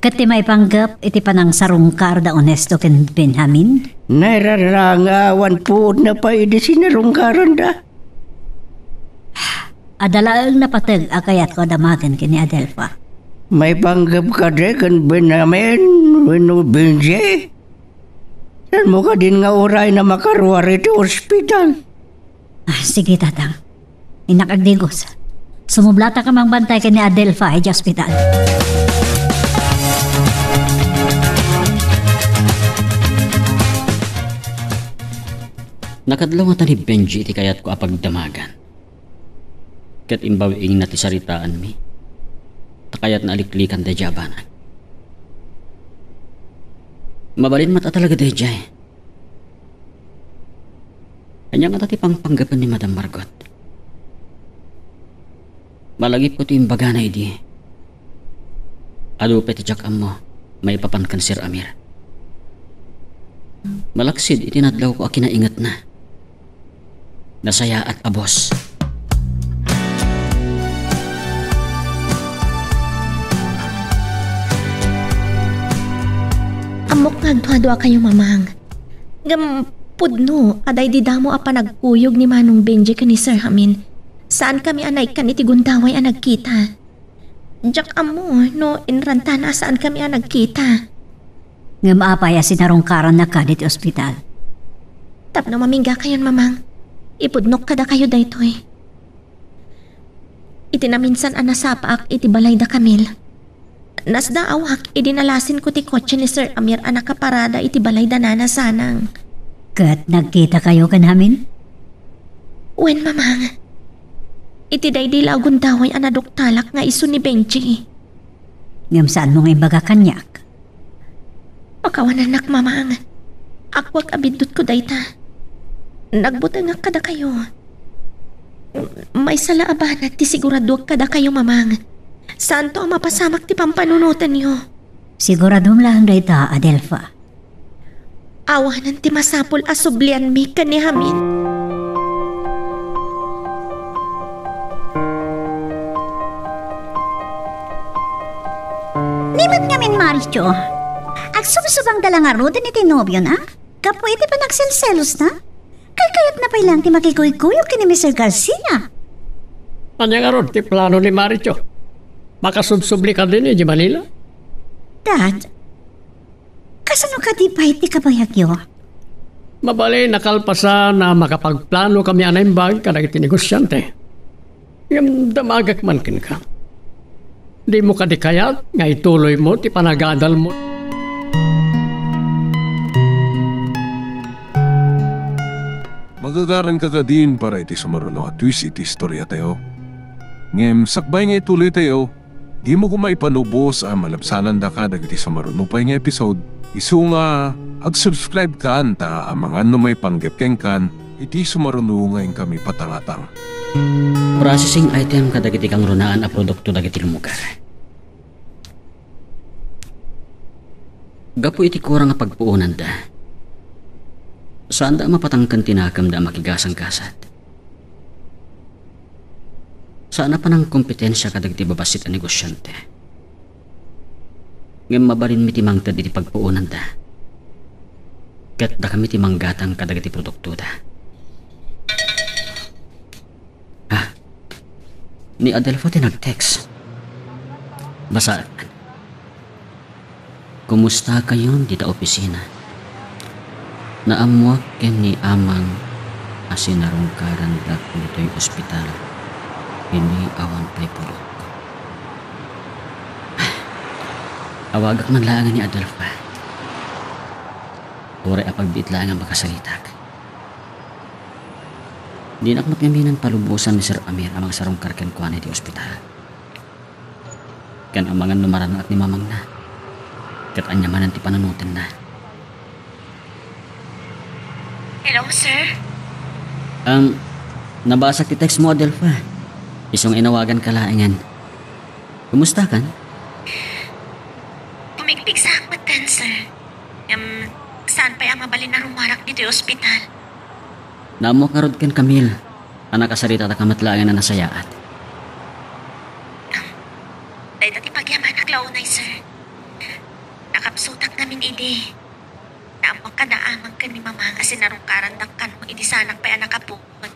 Ket ti maipanggep iti panangsarungkar da Onesto ken Benjamin? Nairaranga, awan puodna pay idi sinarungkaranda. Adda laeng napateg a kayatko a damagen ken ni Adelfa. Maipanggep kadi ken Benjamin wenno Benji? Saanmo kadin nga urayna makaruar iti ospital? Ah, sige, Tatang. Innak agdigos. Sumublatak a mangbantay ken ni Adelfa idiay ospital. Nakadlaw ngata ni Benji iti kayatko a pagdamagan. Ket imbawiingna ti saritaanmi, ta kayatna a liklikan daydiay a banag. Mabalin met a talaga daydiay. Ania ngata ti pangpanggapen ni Madam Margot? Malagipko ti imbagana idi, adu pay ti diak ammo maipapan ken Sir Amir. Malaksid iti nadlawko a kinaingetna, nasayaat a boss. Ammok nga agduaduakayo, Mamang. Ngem pudno a daydi damo a panagkuyog ni Manong Benji ken ni Sir Hamin. Saankami a naikkan iti gundaway a nagkita. Diak ammo no inrantana a saankami a nagkita. Ngem apay a sinarungkarannak kadi ti ospital? Tapno maminggakayon, Mamang, ipudnok kadakayo daytoy. Iti naminsan a nasapaak iti balay da Camille, nasdaawak idi nalasinko ti kotse ni Sir Amir a nakaparada iti balay da Nana Sanang. Ket nagkitakayo ken Hamin? Wen, Mamang. Iti daydi la a gundaway a naduktalak nga isu ni Benji. Ngem saanmo nga imbaga kaniak? Pakawanannak, Mamang. Appoak a biddutko dayta. Nagbutengak kadakayo. Maysa la a banag ti siguraduak kadakayo, Mamang. Saanto a mapasamak ti pampanunotenyo. Siguradom laeng dayta, Adelfa. Awanen ti masapul a sublianmi ken ni Hamin. Ni met ngamin, Maricho, agsubsubangda la ngaruden iti nobiona gapu iti panagselselosna. Kayatna pay laeng ti makikuykuyog ken ni Mister Garcia. Ania ngarud ti plano ni Maricho? Makasubsubli kadin idiay Manila? Dad, kasano kadi pay ti kabayagyo? Mabalin a kalpasan a makapagplanokami a naimbag kadagiti negosiante. Ngem damagek man kenka. Dimo kadi kayat nga ituloymo ti panagadalmo? Magagaranka kadin para iti sumaruno a twist iti istoriatayo. Ngem sakbay nga ituloytayo, dimo koma ipanubos a malabsanandaka dagiti sumaruno pay nga episode, isu nga agsubscribe kan ta amangan no maipanggep kenkan iti sumaruno nga inkami patangatang. Processing item kadagiti kangrunaan a produkto dagiti lumugar. Gapu iti kurang a pagpuonanda, saanda a mapatangken ti nakemda a makigasanggasat. Saan a panangkompetensia kadagiti babassit a negosiante. Ngem mabalinmi ti mangted iti pagpuonanda. Ket dakami ti manggatang kadagiti produktoda. Ah, ni Adelfo ti nag-text. Basaek. Kumustakayon dita opisina? Naammoak ken ni Amang a sinarungkarandak ditoy ospital, idi awan pay pudno. Awagak man laeng ni Adelfa. Uray apagbiit laeng a makasaritak. Dinak met ngamin palubosan ni Sir Amir a mangsarungkar kenkuana iti ospital. Ken amangan no marannak ni mamangna, ket ania manen ti panunotenna. Hello, sir? Um, nabasak ti text mo, Adelfa. Isu nga inawaganka laengen. Kumustakan? Pumigpigsaak metten, sir. Ngem, saan pay a mabalin a rumuarak ditoy ospital. Naammoak ngarud ken Camille a nakasaritataka met laengen a nasayaat. Dayta ti pagyamanak la unay, sir. Kapsutak ngamin idi. Naammoak kada amang ken ni Mamang a sinarungkarandak kano idi saanak pay a nakapugod.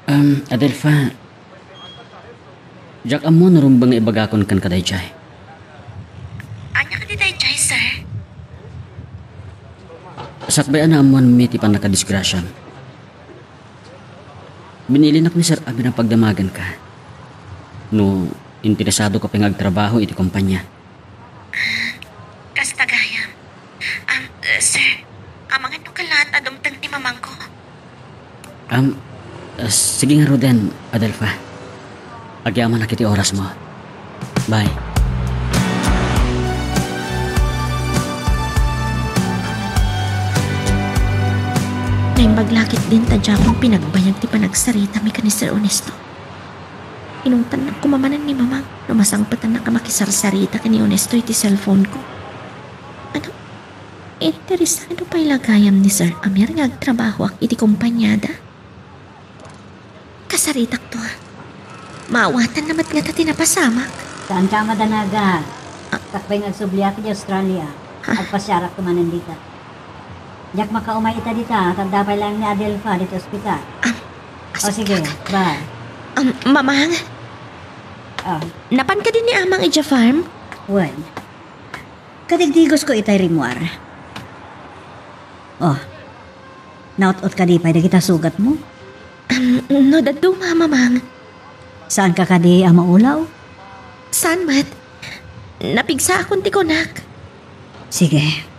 Um, Adelfa, diak ammo no rumbeng nga ibagakon kenka daydiay. Ania kadi daydiay, sir? Sakbay a naammoanmi ti pannakadisgrasiam, binilinak ni Sir Amir a pagdamagenka no interesadoka pay nga agtrabaho iti kompania. Kasta gayam. Ah, sir, amangan no kalaat a dumteng ti mamangko. Um, ah, sige ngaruden, Adelfa. Agyamanak iti orasmo. Bye. Naimbag la ketdin ta diakon pinagbayag ti panagsaritami ken ni Sir Ernesto. Inungtannak koma manen ni Mamang no masangpetannak a makisarsarita ken ni Ernesto iti cellphone-ko. Ano? Interesado pay la gayam ni Sir Amir nga agtrabahoak iti kompaniada? Kasaritakto. Maawatanna met ngata ti napasamak. Saanka a madanagan. Ah. Sakbay nga agsubliak iti Australia, ah, agpasiarakto manen dita. Diak makaumay ita dita, ta adda pay laeng ni Adelfa ditoy ospital. Ah, o, sige, bye. Um, Mamang? Ah. Napan kadi ni Amang idiay farm? Wen. Kadigdigosko itay rimmuar. Oh. Naut-ot kadi pay dagita sugatmo? Um, no dadduma, Mamang. Saanka kadi a maulaw? Saan met? Napigsaakon ti kunak. Sige.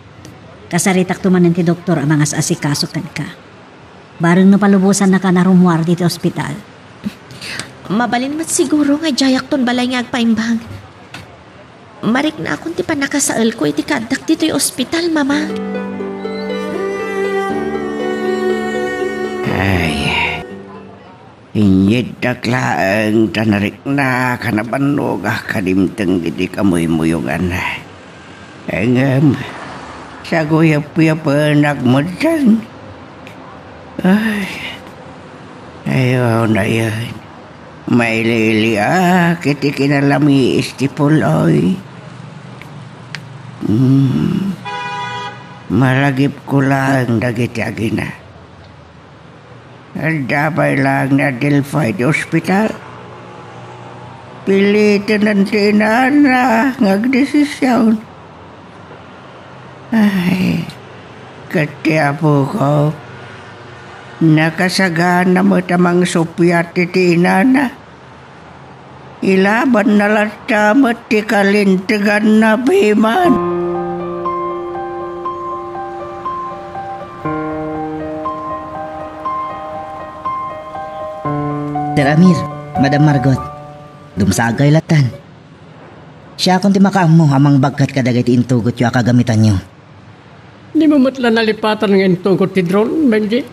Kasaritakto manen ti doktor a mangas-asikaso kenka. Bareng no palubosannaka a rummuar ditoy ospital. Mabalin met siguro nga diayakton balay nga agpaimbag. Mariknaakon ti pannakasaelko iti kaaddak ditoy ospital, Mama. Ay, inyiddak laeng ta nariknaak a nabannogak a dimteng iti kamuymuyogan. Ngem, saguyapyapenak metten. Ay, ayaw na yan. Mailiiliak iti kinalamiis ti puloy. Hmm. Malagipko laeng dagiti agina. Adda pay laeng ni Adelfa iti ospital. Pilitenen ti inana nga agdesision. Ay, ket ti apoko, nakasagana met a mangsuppiat iti inana. Ilabanna latta met ti kalinteganna piman. Sir Amir, Madam Margot, dumsagay lattan. Siakon ti makaammo a mangbagkat kadagiti intugotyo a kagamitanyo. Dimo met la nalipatan nga intugot ti drone, Benji.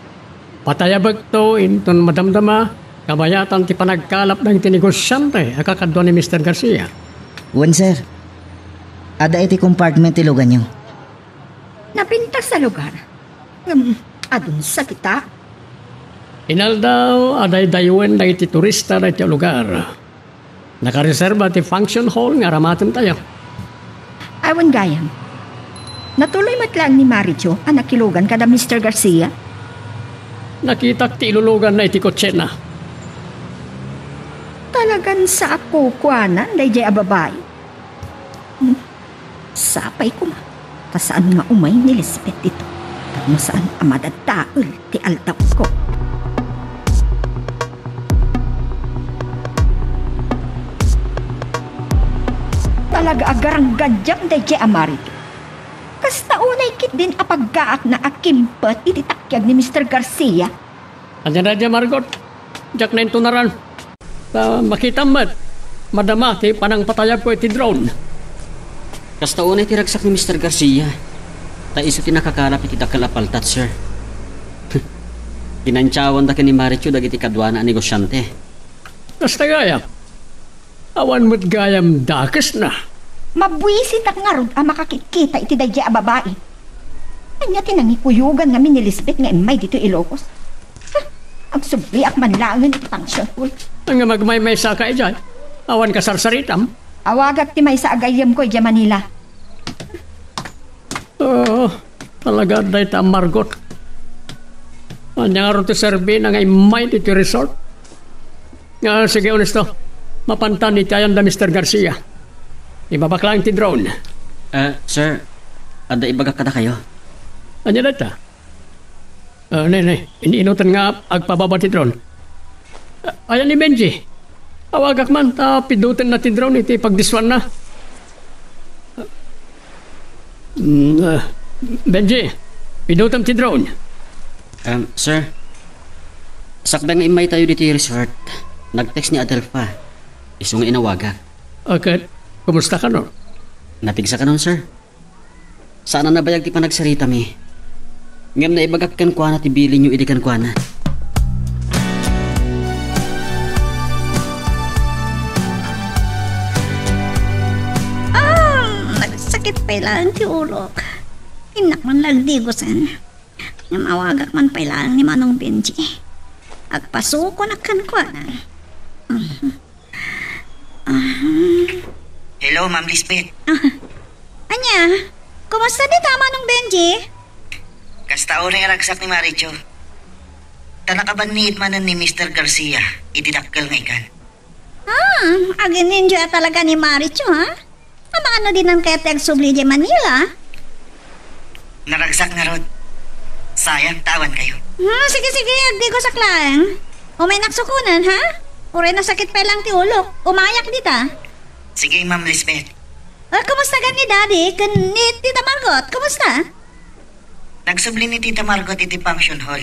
Patayabekto inton madamdama, kabayatan ti panagkalap dagiti negosiante a kakadua ni Mister Garcia. Wen, sir. Adda iti compartment ti luganyo. Napintas a lugar. Ngem, adun sa kita. Inaldaw a daydaywen dagiti turista daytoy a lugar. Nakareserba ti function hall nga aramatentayo. Awan gayam. Natuloy met laeng ni Marichu a nakilugan kada Mister Garcia? Nakitak ti iluluganna iti kotsena. Talagan sa a kukuanan daydiay a babai. Hmm. Sapay koma, ta saan nga umay ni Lisbeth dito, tapno saan a madadael ti aldawko. Talaga a garanggadiam daydiay a Marichu. Kasta unay ketdin a paggaakna a kimpet iti takiag ni Mister Garcia. Ania daydiay, Margot? Diak naintunaran. Ta makitam met, madama ti panangpatayabko iti drone. Kasta unay ti ragsak ni Mister Garcia. Ta isu ti nakakalap iti dakkel a paltat, sir. Ginantiawanda ken ni Marichu dagiti kaduana a negosiante. Kasta gayam. Awan met gayam dakesna. Mabuisitak ngarud a makakitkita iti daydiay a babai. Ania ti nangikuyogan ngamin ni Lisbeth nga immay ditoy Ilocos? Huh, agsubliak man laengen iti function hall. Ngem agmaymaysaka idiay. Awan kasarsaritam. Awagak ti maysa a gayyemko idiay Manila. Oh, talaga, dayta a Margot. Ania ngarud ti serbina nga immay ditoy resort? Ah, sige, Honesto. Mapantan iti ayan da Mister Garcia. Ibabak laeng ti drone. Ah, sir, adda ibagak kadakayo. Ania dayta? Ah, ne, ne, iniinutan nga agpababa ti drone. Ah, ayan ni Benji. Awagak man, ta pidutenna ti drone iti pagdiswanna. Mm, ah, Benji, pidutem ti drone. Um, sir, sakbay nga immaytayo ditoy resort, nag-text ni Adelfa. Isu nga inawagak. Ah, ket, kumusta kanon? Napigsa kanon, sir. Saan a nabayag ti panagsaritami. Ngem naibagak kenkuana ti bilinyo idi kenkuana. Ah, nagsakit pay laeng ti ulok. Innak man la agdigosen. Ngem awagak man pay laeng ni Manong Benji. Agpasukonak kenkuana. Ah. Hello, Ma'am Lisbeth. Ah. Ania? Kumusta dita, Manong Benji? Kasta uray nga ragsak ni Maricho. Ta nakabanniit manen ni Mister Garcia iti dakkel nga ikan. Ah, agin-enjoy talaga ni Maricho, ha? Amangan no dinan kayat ti agsubli idiay Manila? Naragsak ngarud. Sayang, ta awan kayo. Hmm, sige, sige, agdigosak laeng. Umaynak sukonen, ha? Uray nasakit pay laeng ti ulok. Umayak dita. Sige, Ma'am Lisbeth. Ah, kumusta gani, Daddy? Ken ni Tita Margot, kumusta? Nagsubli ni Tita Margot iti function hall.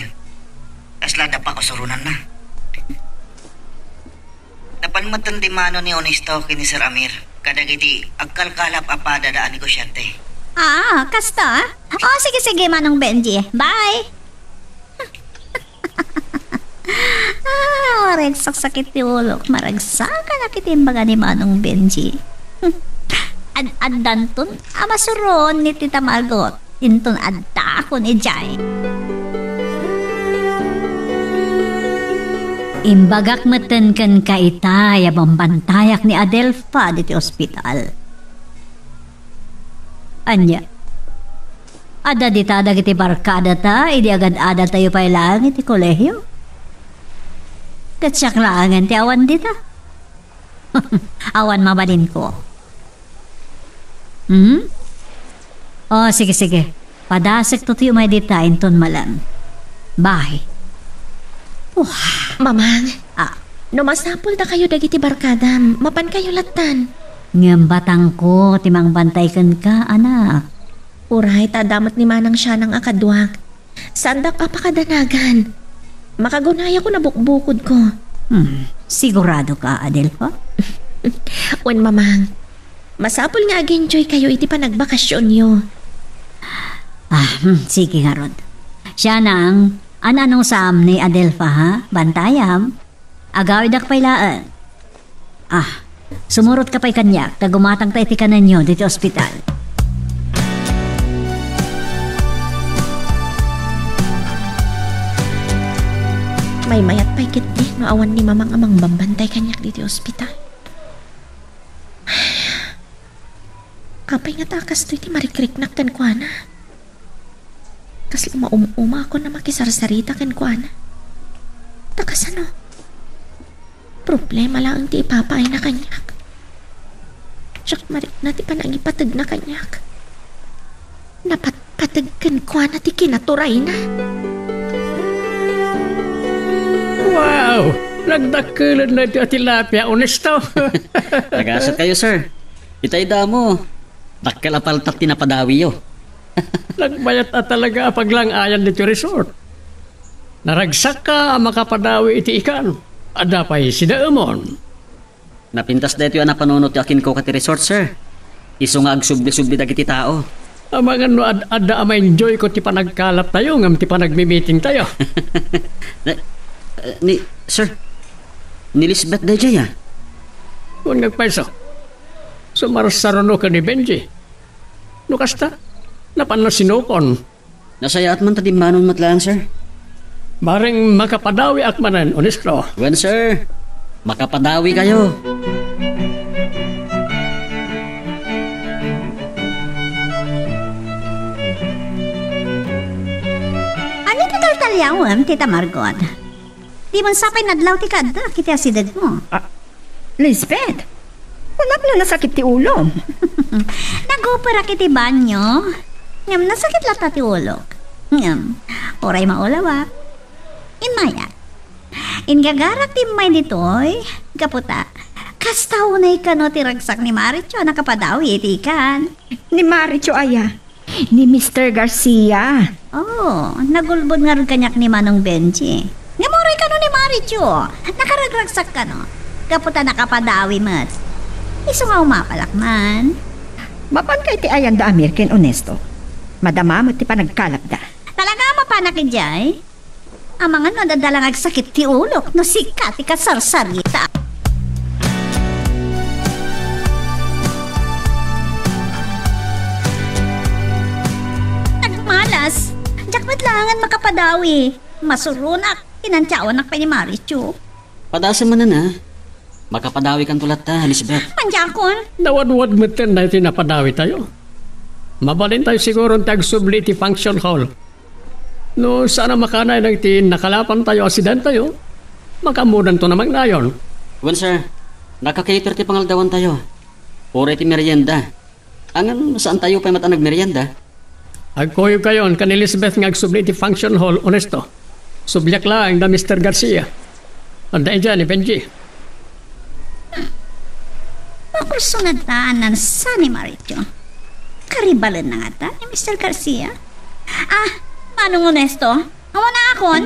Kasla adda pakusurunanna. Napan metten di mano ni Honesto ken ni Sir Amir kadagiti agkalkalap a padada a negosiante. Ah, kasta? Oh, sige, sige, Manong Benji. Bye. Ah, uray agsaksakit ti ulok. Maragsakan a ket imbaga ni Manong Benji. Ad-addanton a masuron ni Tita Margot. Inton addaakon idiay. Imbagak metten kenka itay a bambantayak ni Adelfa diti ospital. Ania? Adda dita dagiti barkadata idi agad-adatayo pay laeng iti kolehio? Ket siak laengen ti awan dita. Awan mabalinko. Hmm? Oh, sige, sige. Padasekto ti umay dita inton malem. Bye. Wah. Mamang, ah, no masapul dakayo dagiti barkadam, mapankayo lattan. Ngem batangko ti mangbantay kenka, anak. Uray, ta adda met ni Manang Sianang a kaduak. Saandak a pakadanagan. Makagunayakon a bukbukodko. Hmm, sigurado ka, Adelfa? Wen, Mamang. Masapul nga ag-enjoy kayo iti panagbakasionyo. Ah, hmm, sige ngarud. Sianang, an-anong saam ni Adelfa, ha? Bantayam. Agawidak pay laeng. Ah, sumurotka pay kaniak, ta gumatangta iti kanenyo diti ospital. Maymayat pay ketdi no awan ni Mamang a mangbambantay kaniak diti ospital. Apay ngata a kastoy ti marikriknak kenkuana? Kasla maum-umakon a makisarsarita kenkuana. Ta kasano? Problema laeng ti ipapaayna kaniak. Diak marikna ti panagipategna kaniak. Napatpateg kenkuana ti kinaturayna. Wow! Nagdakkelenna iti tilapia, Honesto. Nagasat kayo, sir. Itay damo. Dakkel a paltak ti napadawiyo. Nagbayat a talaga a paglang-ayan ditoy resort. Naragsakka a makapadawi iti ikan. Adda pay sidaemon. Napintas daytoy a napanunot ti akinkuka ti resort, sir. Isu nga agsubli-subli dagiti tao. Amangan no ad-adda a ma-enjoyko ti panagkalaptayo ngem ti panagmimeetingtayo. Ne-, eh, ni, sir, ni Lisbeth daydiay, ah. Wen nga agpayso, sumarsaruno ken ni Benji. No kasta, napanna sinukon. Nasayaat man ta dimmanon met laeng, sir. Bareng makapadawiak manen, Honesto. Wen, sir. Makapadawikayo. Daliawem, Tita Margot. Dimon sapay nadlaw ti kaaddak iti asidegmo. Ah, Lisbeth, kunak la nasakit ti ulom. Naguperak iti banyo. Ngem nasakit latta ti ulok. Ngem, uray maulawak. Immayak. Ingagarak ti immay ditoy, gapu ta kasta unay kano ti ragsak ni Maricho a nakapadawi iti ikan. Ni Maricho aya? Ni Mister Garcia. Oh, nagulbod ngarud kaniak ni Manong Benji. Ngem uray kano ni Maricho, nakaragragsak kano. Gapu ta nakapadawi met. Isu nga umapalak man. Mapanka iti ayan da Amir ken Onesto. Madama met ti panagkalapda. Talaga a mapanak idiay? Amangan no adda la nga agsakit ti ulok no sika ti kasarsarita. Nagmalas. Diak met laengen makapadawi. Masuronak. Inantiawanak pay ni Maricho. Padasem manen, a. Makapadawikanto latta, Lisbeth. Mandiakon. Nawadwad metten daytoy napadawitayo. Mabalintayo siguron ti agsubli iti function hall. No saan a makanay dagiti nakalapantayo a sidantayo, makaammodanto na mangnayon. Wen, sir. Naka-cater ti pangaldawantayo. Uray ti merienda. Ngem saantayo pay met a nagmerienda. Agkuyogkayon ken ni Lisbeth nga agsubli iti function hall, Onesto. Subliak laeng da Mister Garcia. Adda idiay ni Benji. Makursunad ta a nansa ni Maricho. Karibalenna ngata ni Mister Garcia. Ah, Manong Onesto, awan a akon.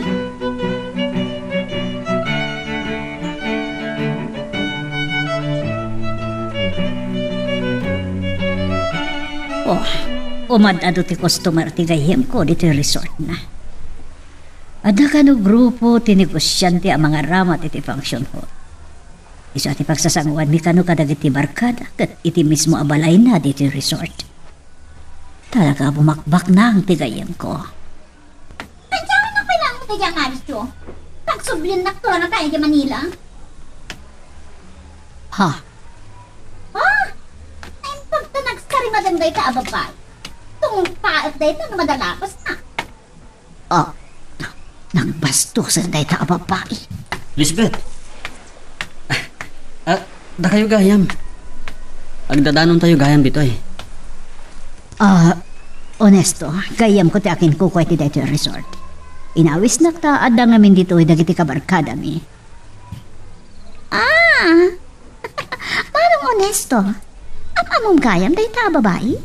Oh, umad-adu ti customer ti gayyemko ditoy resortna. Adda kano grupo ti negosiante a mangaramat iti function hall. Isu a ti pagsasangoanmi kano kadagiti barkada ket iti mismo a balayna ditoy resort. Talaga a bumakbaknang ti gayyemko. Kadiaw na kailangan ti diay Maricho. Pagsubliennak to a nakaay di Manila. Ha? Ha? Naimbag ta nagsarimadan dayta a babai. Tungpaek dayta no madalapas na. Ah, nagbastosen dayta a babai. Lisbeth! Ah, dakayo gayam. Agdadanontayo gayam ditoy. Ah, Onesto, gayyemko ti akinkukua iti daytoy a resort. Inawisnak ta adda ngamin ditoy dagiti kabarkadami. Ah! Manong Onesto, am-amom gayam dayta a babai?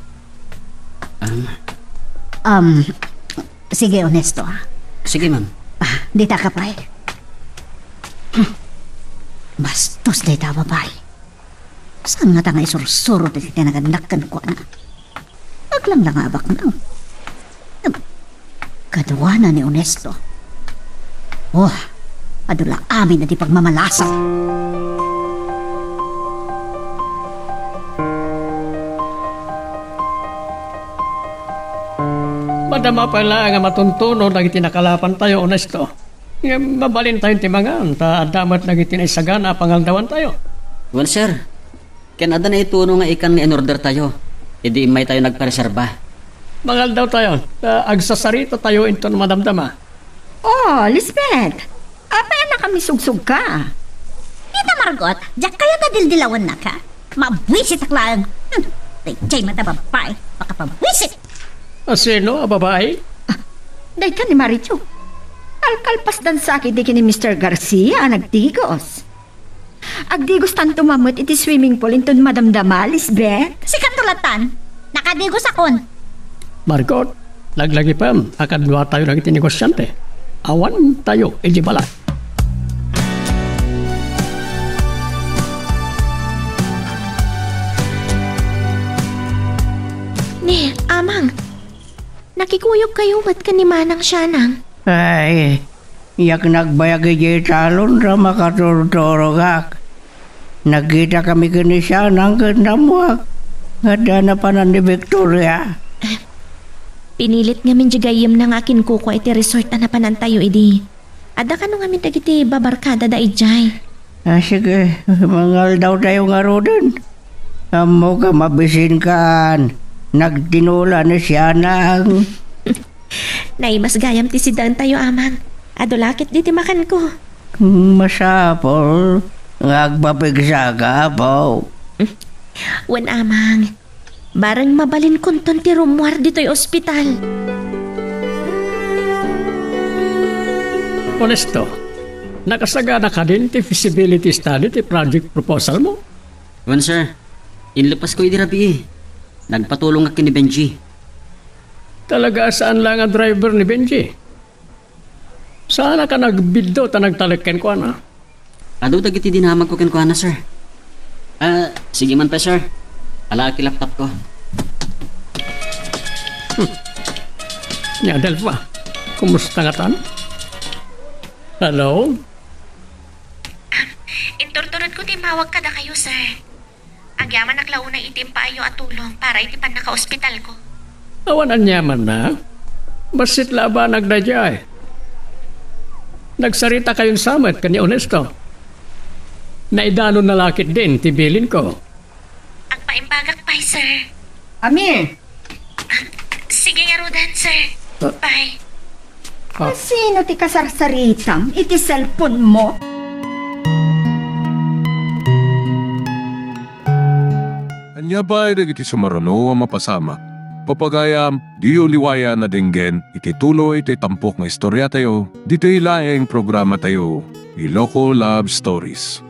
Um. Um, sige, Onesto, a. Sige, ma'am. Ah, ditaka pay. Hmm. Bastos dayta a babai. Saan ngata nga isursuro dagiti nagannak kenkuana? Aglang la nga abaknang. Kaduana ni Onesto. Oh, adu la amin a di pagmamalasak. Madama pay laeng a matuntuno dagiti nakalapantayo, Onesto. Ngem mabalintayon ti mangan, ta adda met dagiti naisagana a pangaldawantayo. Wen, sir. Ken adda naituno nga ikan nga inordertayo idi immaytayo nagpareserba. Mangaldawtayo, ta agsasarita tayo inton madamdama. Oh, Lisbeth! Apay a nakamisugsuka? Tita Margot, diak kayat a dildilawennaka. Mabuisitak laeng. Hmm, daydiay met a babai, makapabwisit. A sino a babai? Ah, dayta ni Maricho. Kalkalpasdan sa ket idi ken ni Mister Garcia a nagdigos. Agdigostanto man met iti swimming pool inton madamdama, Lisbeth. Sika tulatan. Nakadigosakon. Margot, laglagipem a kaduatayo dagiti negosiante. Awantayo iti balay. Ni, Amang, nakikuyogkayo met ken ni Manang Sianang? Ay, diak nagbayag idiay talon ta makaturturogak. Nagkitakami ken ni Sianang ken nammuak nga adda napanan ni Victoria. Pinilit ngamin di gayyemna nga akinkukua iti resort a napanantayo idi. Adda kano ngamin dagiti babarkada da idiay. Ah, sige, mangaldawtayo ngaruden. Ammok a mabisinkan. Nagtinula ni Sianang. Naimas gayam ti siddaentayo, Amang. Adu la ket ditoy makanko. Hmm, masapul nga agpapigsaka, Apo. Wen, Amang. Bareng mabalinkonton ti rummuar ditoy ospital. Honesto, nakasagana kadin ti feasibility study ti project proposal mo? Wen, sir. Inlepasko idi rabii. Nagpatulongak ken ni Benji. Talaga a saan la nga driver ni Benji? Saan a ka nagbiddut a nagtalek kenkuana? Adu dagiti dinamagko kenkuana, sir. Ah, sige man pay, sir. Alaak ti laptopko. Ni Adelfa, kumusta ngatan? Hello? Inturturotko ti immawag kadakayo, sir. Agyamanak la unay iti impaayyo a tulong para iti pannakaospitalko. Awan aniamanna? Bassit la a banag daydiay. Nagsaritakayon sa met ken ni Honesto. Naidanonna la ketdin ti bilinko. Agpaimbagak pay, sir. Amir! Sige ngaruden, sir. Ah. Bye. Ah. Sino ti kasarsaritam iti cellphone mo? Ania pay dagiti sumaruno a mapasamak? Papagayam, diyo liwayan a denggen iti tuloy ti tampok nga istoriatayo ditoy laeng programatayo, Iloko Love Stories.